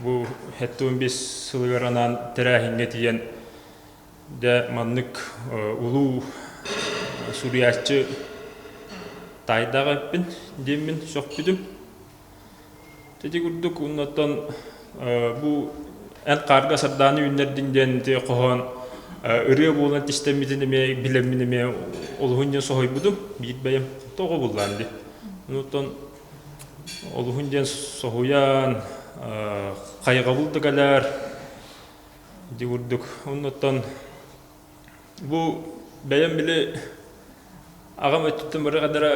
бу 75 сылыгар анаан тэрээһиҥҥэ тиийэн дьэ маннык улуу суруйааччы таайдаах эппин диэммин сөхпүтүм. Ити курдук оннуттан бу эн хаарга сардааны үүннэрдиҥ диэн ити хоһоон ырыа буолан тистэммитин эмиэ билэммин эмиэ олуһун диэн соһуйбутум биир бэйэм тоҕо буллаан дии. Онуттан олуһун диэн соһуйан хайҕабыл да кэлэр ити курдук оннуттан Бу бэйэм били аҕам өттүттэн бары хадара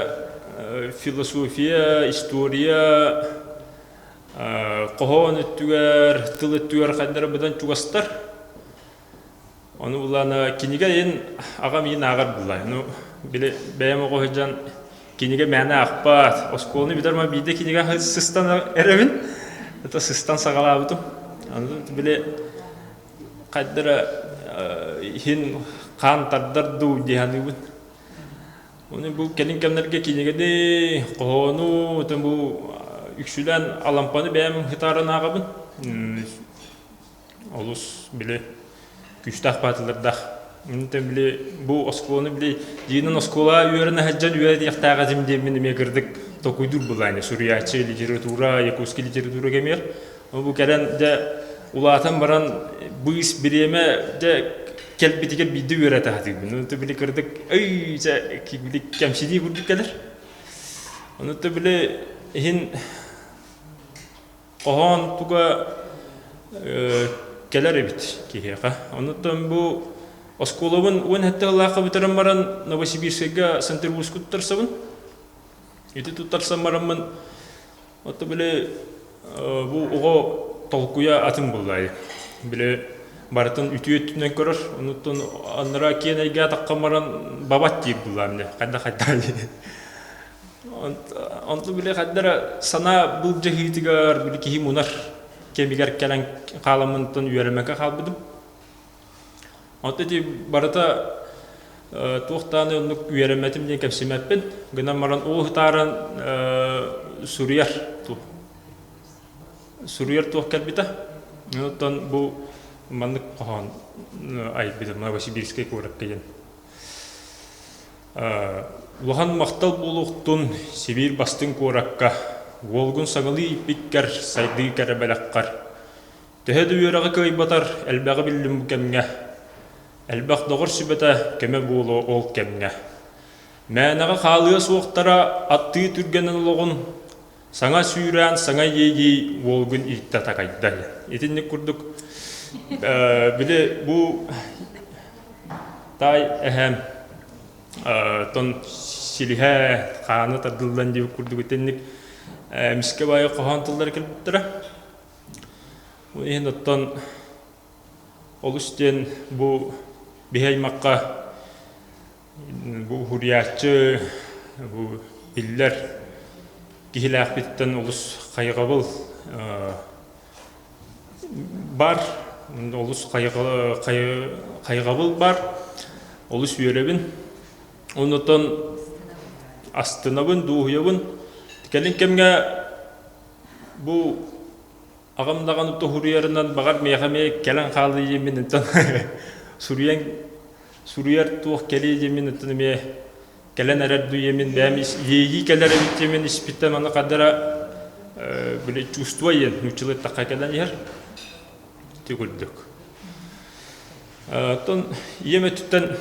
философия, история, хоһоон өттүгэр, тыл өттүгэр хайдара быдан чугастар. Ону булаана кинигэ иһин аҕам иһин ааҕар буллай. Ну били бэйэм оҕо сылдьан кинигэ мээнэ аахпат. Оскуоланы бүтэр ма биирдэ кинигэ сыстан эрэбин. Это сыстан саҕалаабытым. Аны били хайдара иһин хаан тардар дуу дии саныыбын. Оны бу кэлин кэмнэргэ кинигэни, хоһоону, отон бу үксүлээн Алампаны бэйэм хытааран ааҕабын. Олус били күүстээх баатылардаах. Интэн били бу оскуоланы били дьиинэн оскуола үөрэнэ сылдьан үөрэтиэхтээх этим диэммин эмиэ кырдык токуйдуур былаане суруйааччы литература, якутский литература кэмиэр. Бу кэлэн дьэ улаатан баран быыс бириэмэ дьэ кэлбитигэр биирдэ үөрэтэ сатыыбын. Ону били кырдык өй дьэ били кэмсинии курдук кэлэр. Ону били иһин хоһоон туга кэлэр эбит киһиэхэ. Онуттан бу оскуолабын 17 сыллаахха бүтэрэн баран Новосибирскайга Санкт-Петербургска туттарсабын. Ити туттарсан бараммын Ото били бу оҕо толкуйа атын буоллаайы. Били барытын үтүө өттүнэн көрөр. Онуттан аннара киэн эйгэ атаххан баран бабат диир буллаам дии. Хайда хайда Онту били хайдара санаа былдьаһыытыгар били киһи мунар кэмигэр кэлэн хааламмынтан үөрэммэккэ хаалбытым. Онто ити барыта туох даҕаны оннук үөрэммэтим диэн кэпсимэппин. Гынан баран уу ытааран суруйар суруйар туох кэлбитэ. Оттон бу маннык хоһоон айбытым Новосибирскай куоракка диэн. Улахан махтал буолуохтун Сибиир бастыҥ куоракка, уолгун саҥалыы ииппиккэр, сайдыы кэрэ бэлэххэр. Төһө да үөрэҕи кыайбатар, элбэҕи биллим бу кэмҥэ. Элбэх доҕор сүбэтэ көмө буолуо ол кэмҥэ. Мээнэҕэ хаалыа суохтара аттыы түргэнин олоҕун, саҥа сүүрээн, саҥа иэйии уолгун ииттэ такайда. Итинник курдук били бу таай эһээм тон силиһэ хаана тардыллан диэбит курдук итинник эмискэ баайы хоһоон тыллара кэлбиттэрэ. Ол иһин оттон олус диэн бу биһи аймахха бу уһуруйааччы бу биллэр киһилээхпититтэн олус хайҕабыл бар олус хайҕабыл бар олус үөрэбин оннотон астынабын дуоһуйабын кэлин кэмҥэ бу аҕам даҕаны туһуруйарынан баҕар миэхэ эмиэ кэлэн хаалыы диэммин оттон суруйан суруйар туох кэлиэ диэммин оттон эмиэ кэлэн эрэр дуу бэйэм иэйии кэлэр эбит диэмин испиттэн аны хадара били чувство диэн нууччалыы эттэххэ кэлэн иһэр ити курдук оттон ийэм өттүттэн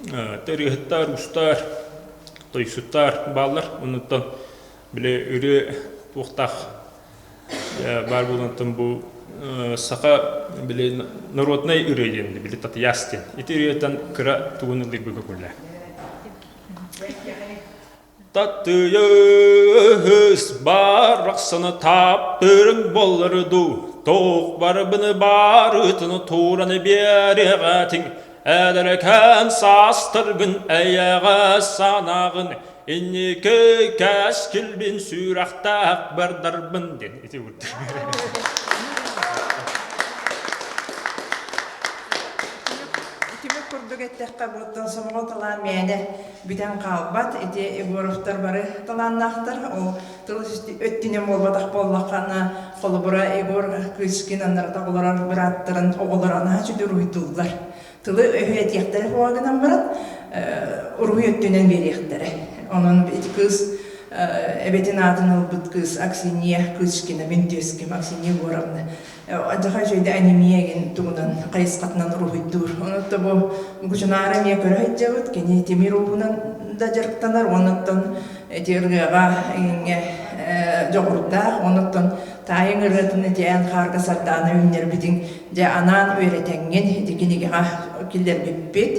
ырыаһыттар уустар тойсуттар бааллар оннуттан били ырыа туохтаах баар буолантан бу саха били народнай ырыа диэн били татыйаас диэн ити ырыаттан кыра тугун ыллыырбыга күллэ Татыйыс барахсаны таптырың боллары дуу, тоқ барыбыны барытыны тураны биэриэҕэтиҥ, эдэркээн саастаргын эйэҕэ санааҕын Инники кэскилбин сүрэхтээх бардарбын диэн ити курдук.
Түмүк курдук эттэххэ, буоттан сомоҕо талаан мээнэ бүтэн хаалбат. Ити Егоровтар бары талааннаахтар. Ол тыл өттүнэн буолбатах буоллаххына, холобура Егор Кычкин аннарата олорор бырааттарын оҕолоро наһаа үчүгэй уруһуйдууллар. Тылы өһү этиэхтэрэ буола гынан баран, уруһуй өттүнэн биэриэхтэрэ. Онон ити кыыс эбэтин аатын ылбыт кыыс Аксинья Кычкина, мин түөскүм Аксинья Егоровна. Адьаха үчүгэйдэ анемия игин тугунан хайысхатынан уруһуйдуур. Онон бу Гучунаара эмиэ көрө сылдьабыт. Кини тимир ууһунан да дьарыктанар, онуттан ити ырыаҕа иҥҥэ дьоҕурдаах, онуттан таайыҥ ырыатын ити эн хаарга сардаана үүннэрбитиҥ дьэ анаан үөрэтэҥҥин ити кинигэҕэ киллэрбиппит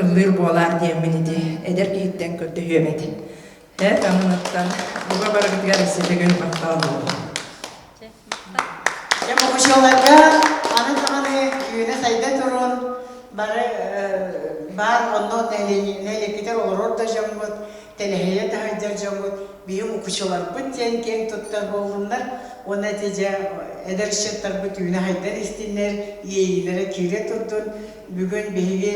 ыллыыр буолаар диэммин ити эдэр киһиттэн көрдөһүөм этэ. Э, онуттан буга барыгытыгар өссө төгүл махтал буолуо.
Дьэ, мукучуларга аны даҕаны үүнэ-сайда турун, бары баар онно нэһилиэккитэр олорор да дьоммут, тэлэһийэ таһырдьар дьоммут биһи мукучуларбыт диэн киэҥ туттар буоллуннар уонна ити дьэ эдэр ыччаттарбыт үүнэ-сайдан истиннэр, иэйиилэрэ киирэ турдун. Бүгүн биһиги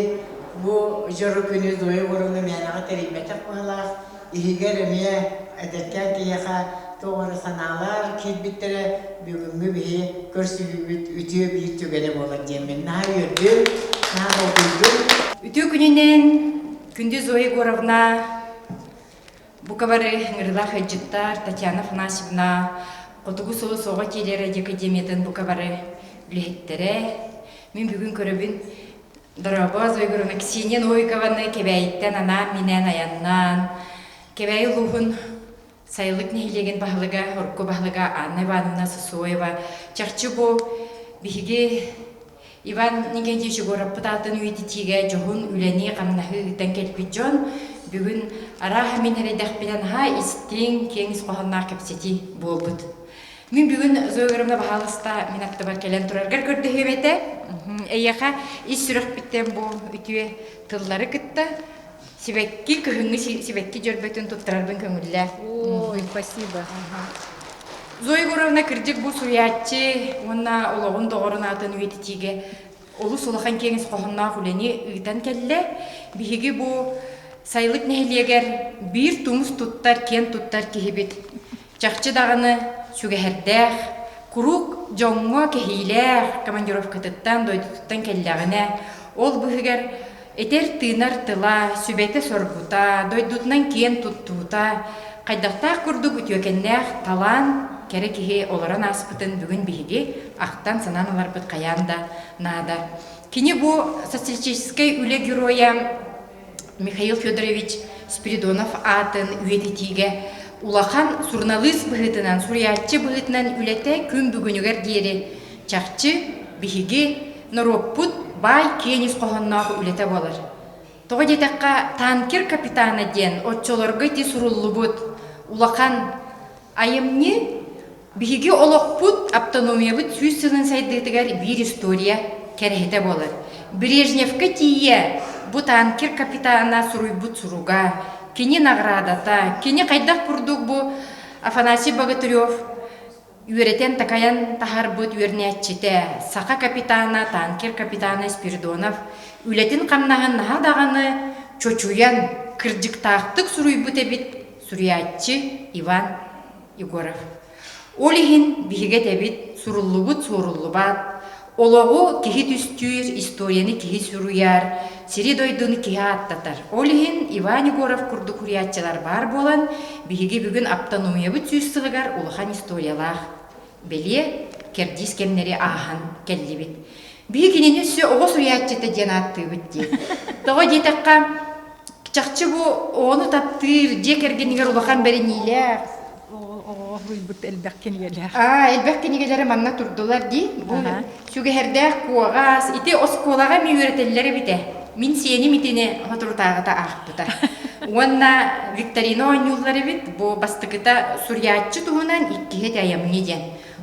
бу дьоро күнү Зоя Егоровна мээнэҕэ тэрийбэтэх быһыылаах, иһигэр эмиэ эдэркээн киһиэхэ туох эрэ санаалар киирбиттэрэ бүгүҥҥү биһи көрсүһүүбүт үтүө биир түгэнэ буолар диэммин наһаа үөрдүм, наһаа долгуйдум.
Үтүө күнүнэн күндү Зоя Егоровна, бука бары ыҥырыылаах ыалдьыттар Татьяна Афанасьевна, Хотугу сулус оҕо телерадиоакадемиятын бука бары үлэһиттэрэ. Мин бүгүн көрөбүн Дорообо, Зоя Егоровна, Ксения Новикованы Кэбээйиттэн анаан-минээн айаннаан, Кэбээйи улууһун Сайылык нэһилиэгин баһылыга, урукку баһылыга Анна Ивановна Сосоева чахчы бу биһиги Иван Никитич Егоровпыт аатын үйэтитиигэ дьоһун үлэни-хамнаһы ыытан кэлбит дьон бүгүн арааһа мин эрэйдэхпинэ наһаа истиҥ, киэҥ ис хоһоонноох кэпсэтии буолбут. Мин бүгүн Зоя Егоровна баһаалыста мин аттыбар кэлэн тураргар көрдөһүөм этэ. Эйиэхэ ис сүрэхпиттэн бу үтүө тыллары кытта сибэкки, кыһыҥҥы сибэкки дьөрбөтүн туттарарбын көҥүллээ.
Ой, спасибо.
Зоя Егоровна кырдьык бу суруйааччы уонна олоҕун доҕорун аатын үйэтитиигэ олус улахан киэҥ ис хоһоонноох үлэни ыытан кэллэ. Биһиги бу Сайылык нэһилиэгэр биир тумус туттар, киэн туттар киһибит. Чахчы даҕаны сүгэһэрдээх, куруук дьоҥҥо кэһиилээх командировкатыттан, дойдутуттан кэллэҕинэ, ол быһыгар Этэр-тыынар тыла, сүбэтэ-соргута, дойдутунан киэн туттуута, хайдахтаах курдук үтүөкэннээх талаан кэрэ киһи олорон ааспытын бүгүн биһиги ахтан-санаан ыларбыт хайаан да наада. Кини бу социалистическай үлэ геройа Михаил Федорович Спиридонов аатын үйэтитиигэ улахан суруналыыс быһыытынан, суруйааччы быһыытынан үлэтэ күн бүгүнүгэр диэри чахчы биһиги норуоппут баай киэҥ ис хоһоонноох үлэтэ буолар. Тоҕо диэтэххэ, танкер капитана диэн оччолорго ити суруллубут улахан айымньы биһиги олохпут, автономиябыт сүүс сылын сайдыытыгар биир история кэрэһитэ буолар. Брежневкэ тиийэ бу танкер капитана суруйбут суруга, кини наҕараадата, кини хайдах курдук бу Афанасий Богатырев үөрэтэн-такайан таһаарбыт үөрэнээччитэ, саха капитана, танкер капитана Спиридонов үлэтин-хамнаһын наһаа даҕаны чочуйан, кырдьыктаахтык суруйбут эбит суруйааччы Иван Егоров. Ол иһин биһиги этэбит, суруллубут суоруллубат, олоҕу киһи түстүүр, историяны киһи суруйар, сири-дойдуну киһи ааттатар. Ол иһин Иван Егоров курдук суруйааччылар баар буолан, биһиги бүгүн автономиябыт сүүс сылыгар улахан историялаах бэлиэ кэрдиис кэмнэри ааһан кэллибит. Биһи кинини өссө оҕо суруйааччыта диэн ааттыыбыт дии. Тоҕо диэтэххэ, чахчы бу оҕону таптыыр, дьиэ кэргэнигэр улахан бэриниилээх,
Оҕоҕо суруйбут элбэх кинигэлээх.
Аа, элбэх кинигэлэри манна турдулар дии. Бу сүгэһэрдээх куоҕас. Ити оскуолаҕа эмиэ үөрэтэллэр эбитэ. Мин сиэним итини соторутааҕыта аахпыта. Уонна викторина оонньууллар эбит. Бу бастакыта суруйааччы туһунан, иккиһэ ити айымньы диэн.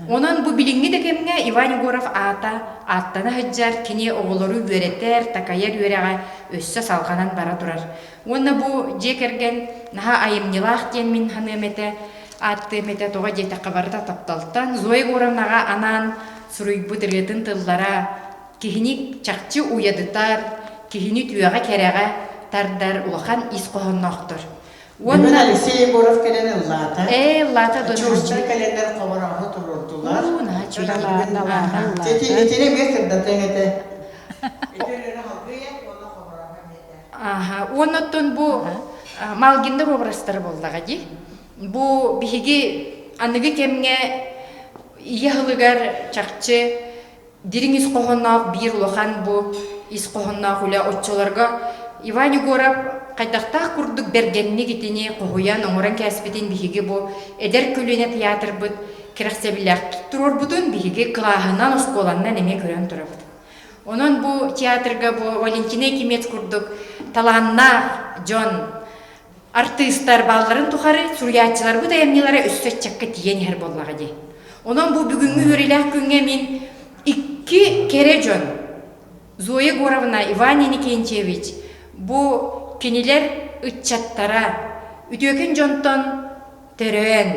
Онон бу билиҥҥи да кэмҥэ Иван Егоров аата ааттана сылдьар, кини оҕолору үөрэтэр, такайар үөрэҕэ өссө салҕанан бара турар. Уонна бу дьиэ кэргэн наһаа айымньылаах диэн мин саныам этэ, ааттыам этэ, тоҕо диэтэххэ барыта тапталтан. Зоя Егоровнаҕа анаан суруйбут ырыатын тыллара киһини чахчы уйадытар, киһини үтүөҕэ-кэрэҕэ тардар улахан ис хоһоонноохтор.
Бүгүн Алексей Егоров кэлэн ыллаата.
Ээ, ыллаата
Чурча кэлэннэр хоборооһу туруордулар.
Уу, наһаа үчүгэй.
Итини эмиэ сырдатыаҥ этэ.
Ааһа, уонна оттон бу Малгиннар образтара буоллаҕа дии. Бу биһиги аныгы кэмҥэ ийэ аһылыгар чахчы дириҥ ис хоһоонноох биир улахан бу ис хоһоонноох үлэ оччолорго Иван Егоров хайдахтаах курдук бэргэнник итини хоһуйан оҥорон кээспитин биһиги бу эдэр көлүөнэ театрбыт кэрэхсэбиллээхтик туруорбутун биһиги кылааһынан оскуоланнан эмиэ көрөн турабыт. Онон бу театрга бу Валентина Якимец курдук талааннаах дьон артыыстар баалларын тухары суруйааччыларбыт айымньылара өссө ыччакка тиийэн иһэр буоллаҕа дии. Онон бу бүгүҥҥү үөрүүлээх күҥҥэ мин икки кэрэ дьон Зоя Егоровна, Иван Иннокентьевич бу кинилэр ыччаттара үтүөкэн дьонтон төрөөн,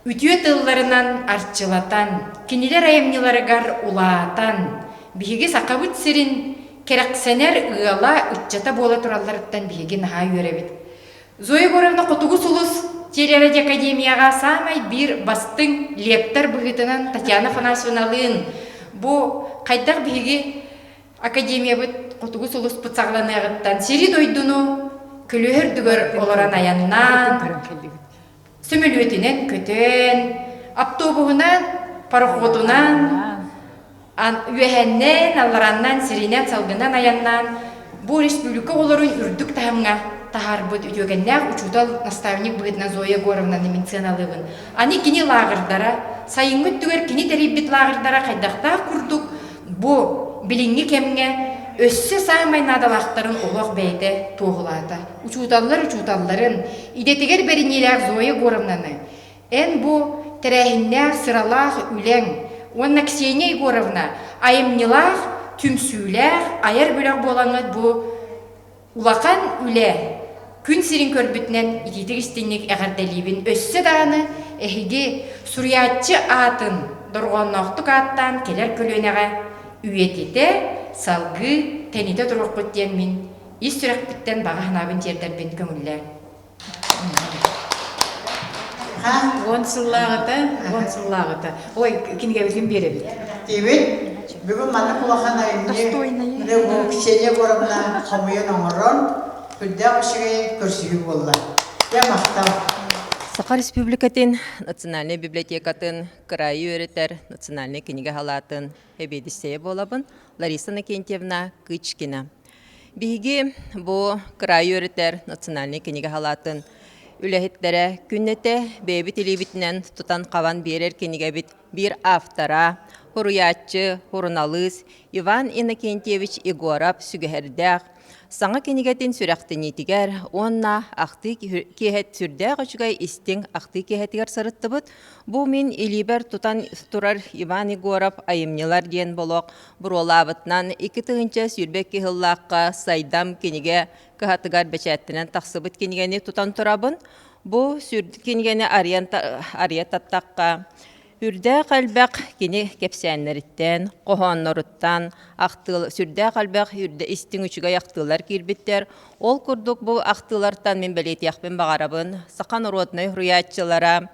Үтүө тылларынан арчылатан, кинилэр айымньыларыгар улаатан, биһиги Сахабыт сирин кэрэхсэнэр ыала ыччата буола туралларыттан биһиги наһаа үөрэбит. Зоя Егоровна Хотугу сулус телерадиоакадемияҕа саамай биир бастыҥ лектор быһыытынан Татьяна Афанасьевналыын бу хайдах биһиги академиябыт Хотугу сулуспут саҕаланыаҕыттан сири-дойдуну көлүөһэ үрдүгэр олорон айаннаан Сөмөлүөтүнэн көтөн, автобуһунан, пароходунан, үөһэннэн, аллараннан, сиринэн, салгынан айаннаан бу республика оҕолорун үрдүк таһымҥа таһаарбыт үтүөкэннээх учуутал, наставник быһыытынан Зоя Егоровнаны мин сыаналыыбын. Аны кини лааҕырдара, сайыҥҥы өттүгэр кини тэрийбит лааҕырдара хайдахтаах курдук бу билиҥҥи кэмҥэ өссө саамай наадалаахтарын олох бэйэтэ туоһулаата. Учууталлар учууталларын, идэтигэр бэриниилээх Зоя Егоровнаны эн бу тэрээһиннээх, сыралаах үлэҥ уонна Ксения Егоровна айымньылаах, түмсүүлээх айар бөлөх буолаҥҥыт бу улахан үлэ күн сирин көрбүтүнэн итиитик-истиҥник эҕэрдэлиибин. Өссө даҕаны эһиги суруйааччы аатын дорҕоонноохтук ааттаан кэлэр көлүөнэҕэ үйэтитэ, салгыы тэнитэ туруоххут диэн мин ис сүрэхпиттэн баҕа санаабын тиэрдэрбин көҥүллээҥ.
Уон сыллааҕыта, уон сыллааҕыта. Ой, кинигэбитин биэрэбит.
Тиибит. Бүгүн маннык улахан айымньы. Бу Ксения Егоровна хомуйан оҥорон, үрдээх үчүгэй көрсүһүү буолла. Дьэ, махтал.
Саха Республикатын Национальнай библиотекатын кыраайы үөрэтэр национальнай кинигэ халаатын эбиэдиссэйэ буолабын Лариса Накентьевна Кычкина. Биһиги бу кыраайы үөрэтэр национальнай кинигэ халаатын үлэһиттэрэ күннэтэ бэйэбит илиибитинэн тутан-хабан биэрэр кинигэбит биир автора, суруйааччы, суруналыыс Иван Иннокентьевич Егоров сүгэһэрдээх саҥа кинигэтин сүрэхтэниитигэр уонна ахтыы киэһэ сүрдээх үчүгэй истиҥ ахтыы киэһэтигэр сырыттыбыт. Бу мин илиибэр тутан турар Иван Егоров айымньылар диэн болок буруолаабытынан 2022 сыллаахха Сайдам кинигэ кыһатыгар бэчээттэнэн тахсыбыт кинигэни тутан турабын. Бу кинигэни арыйан арыйа таттахха, үрдээх элбэх кини кэпсээннэриттэн, хоһоонноруттан ахтыы сүрдээх элбэх истиҥ үчүгэй ахтыылар киирбиттэр. Ол курдук бу ахтыылартан мин бэлиэтиэхпин баҕарабын саха норуотунай суруйааччылара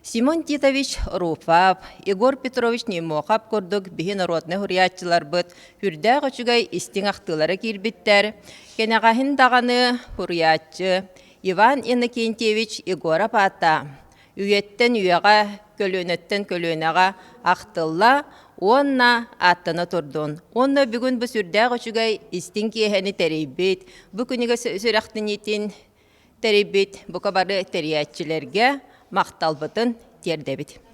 Симон Титович Руфов, Егор Петрович Немохов курдук биһи норуотунай суруйааччыларбыт үрдээх үчүгэй истиҥ ахтыылара киирбиттэр. Кэнэҕэһин даҕаны суруйааччы Иван Иннокентьевич Егоров аата үйэттэн үйэҕэ, көлүөнэттэн көлүөнэҕэ ахтылла уонна ааттана турдун. Уонна бүгүн бу сүрдээх үчүгэй истиҥ киэһэни тэрийбит, бу күнүгэ сүрэхтэниитин тэрийбит бука бары тэрийээччилэргэ махталбытын тиэрдэбит.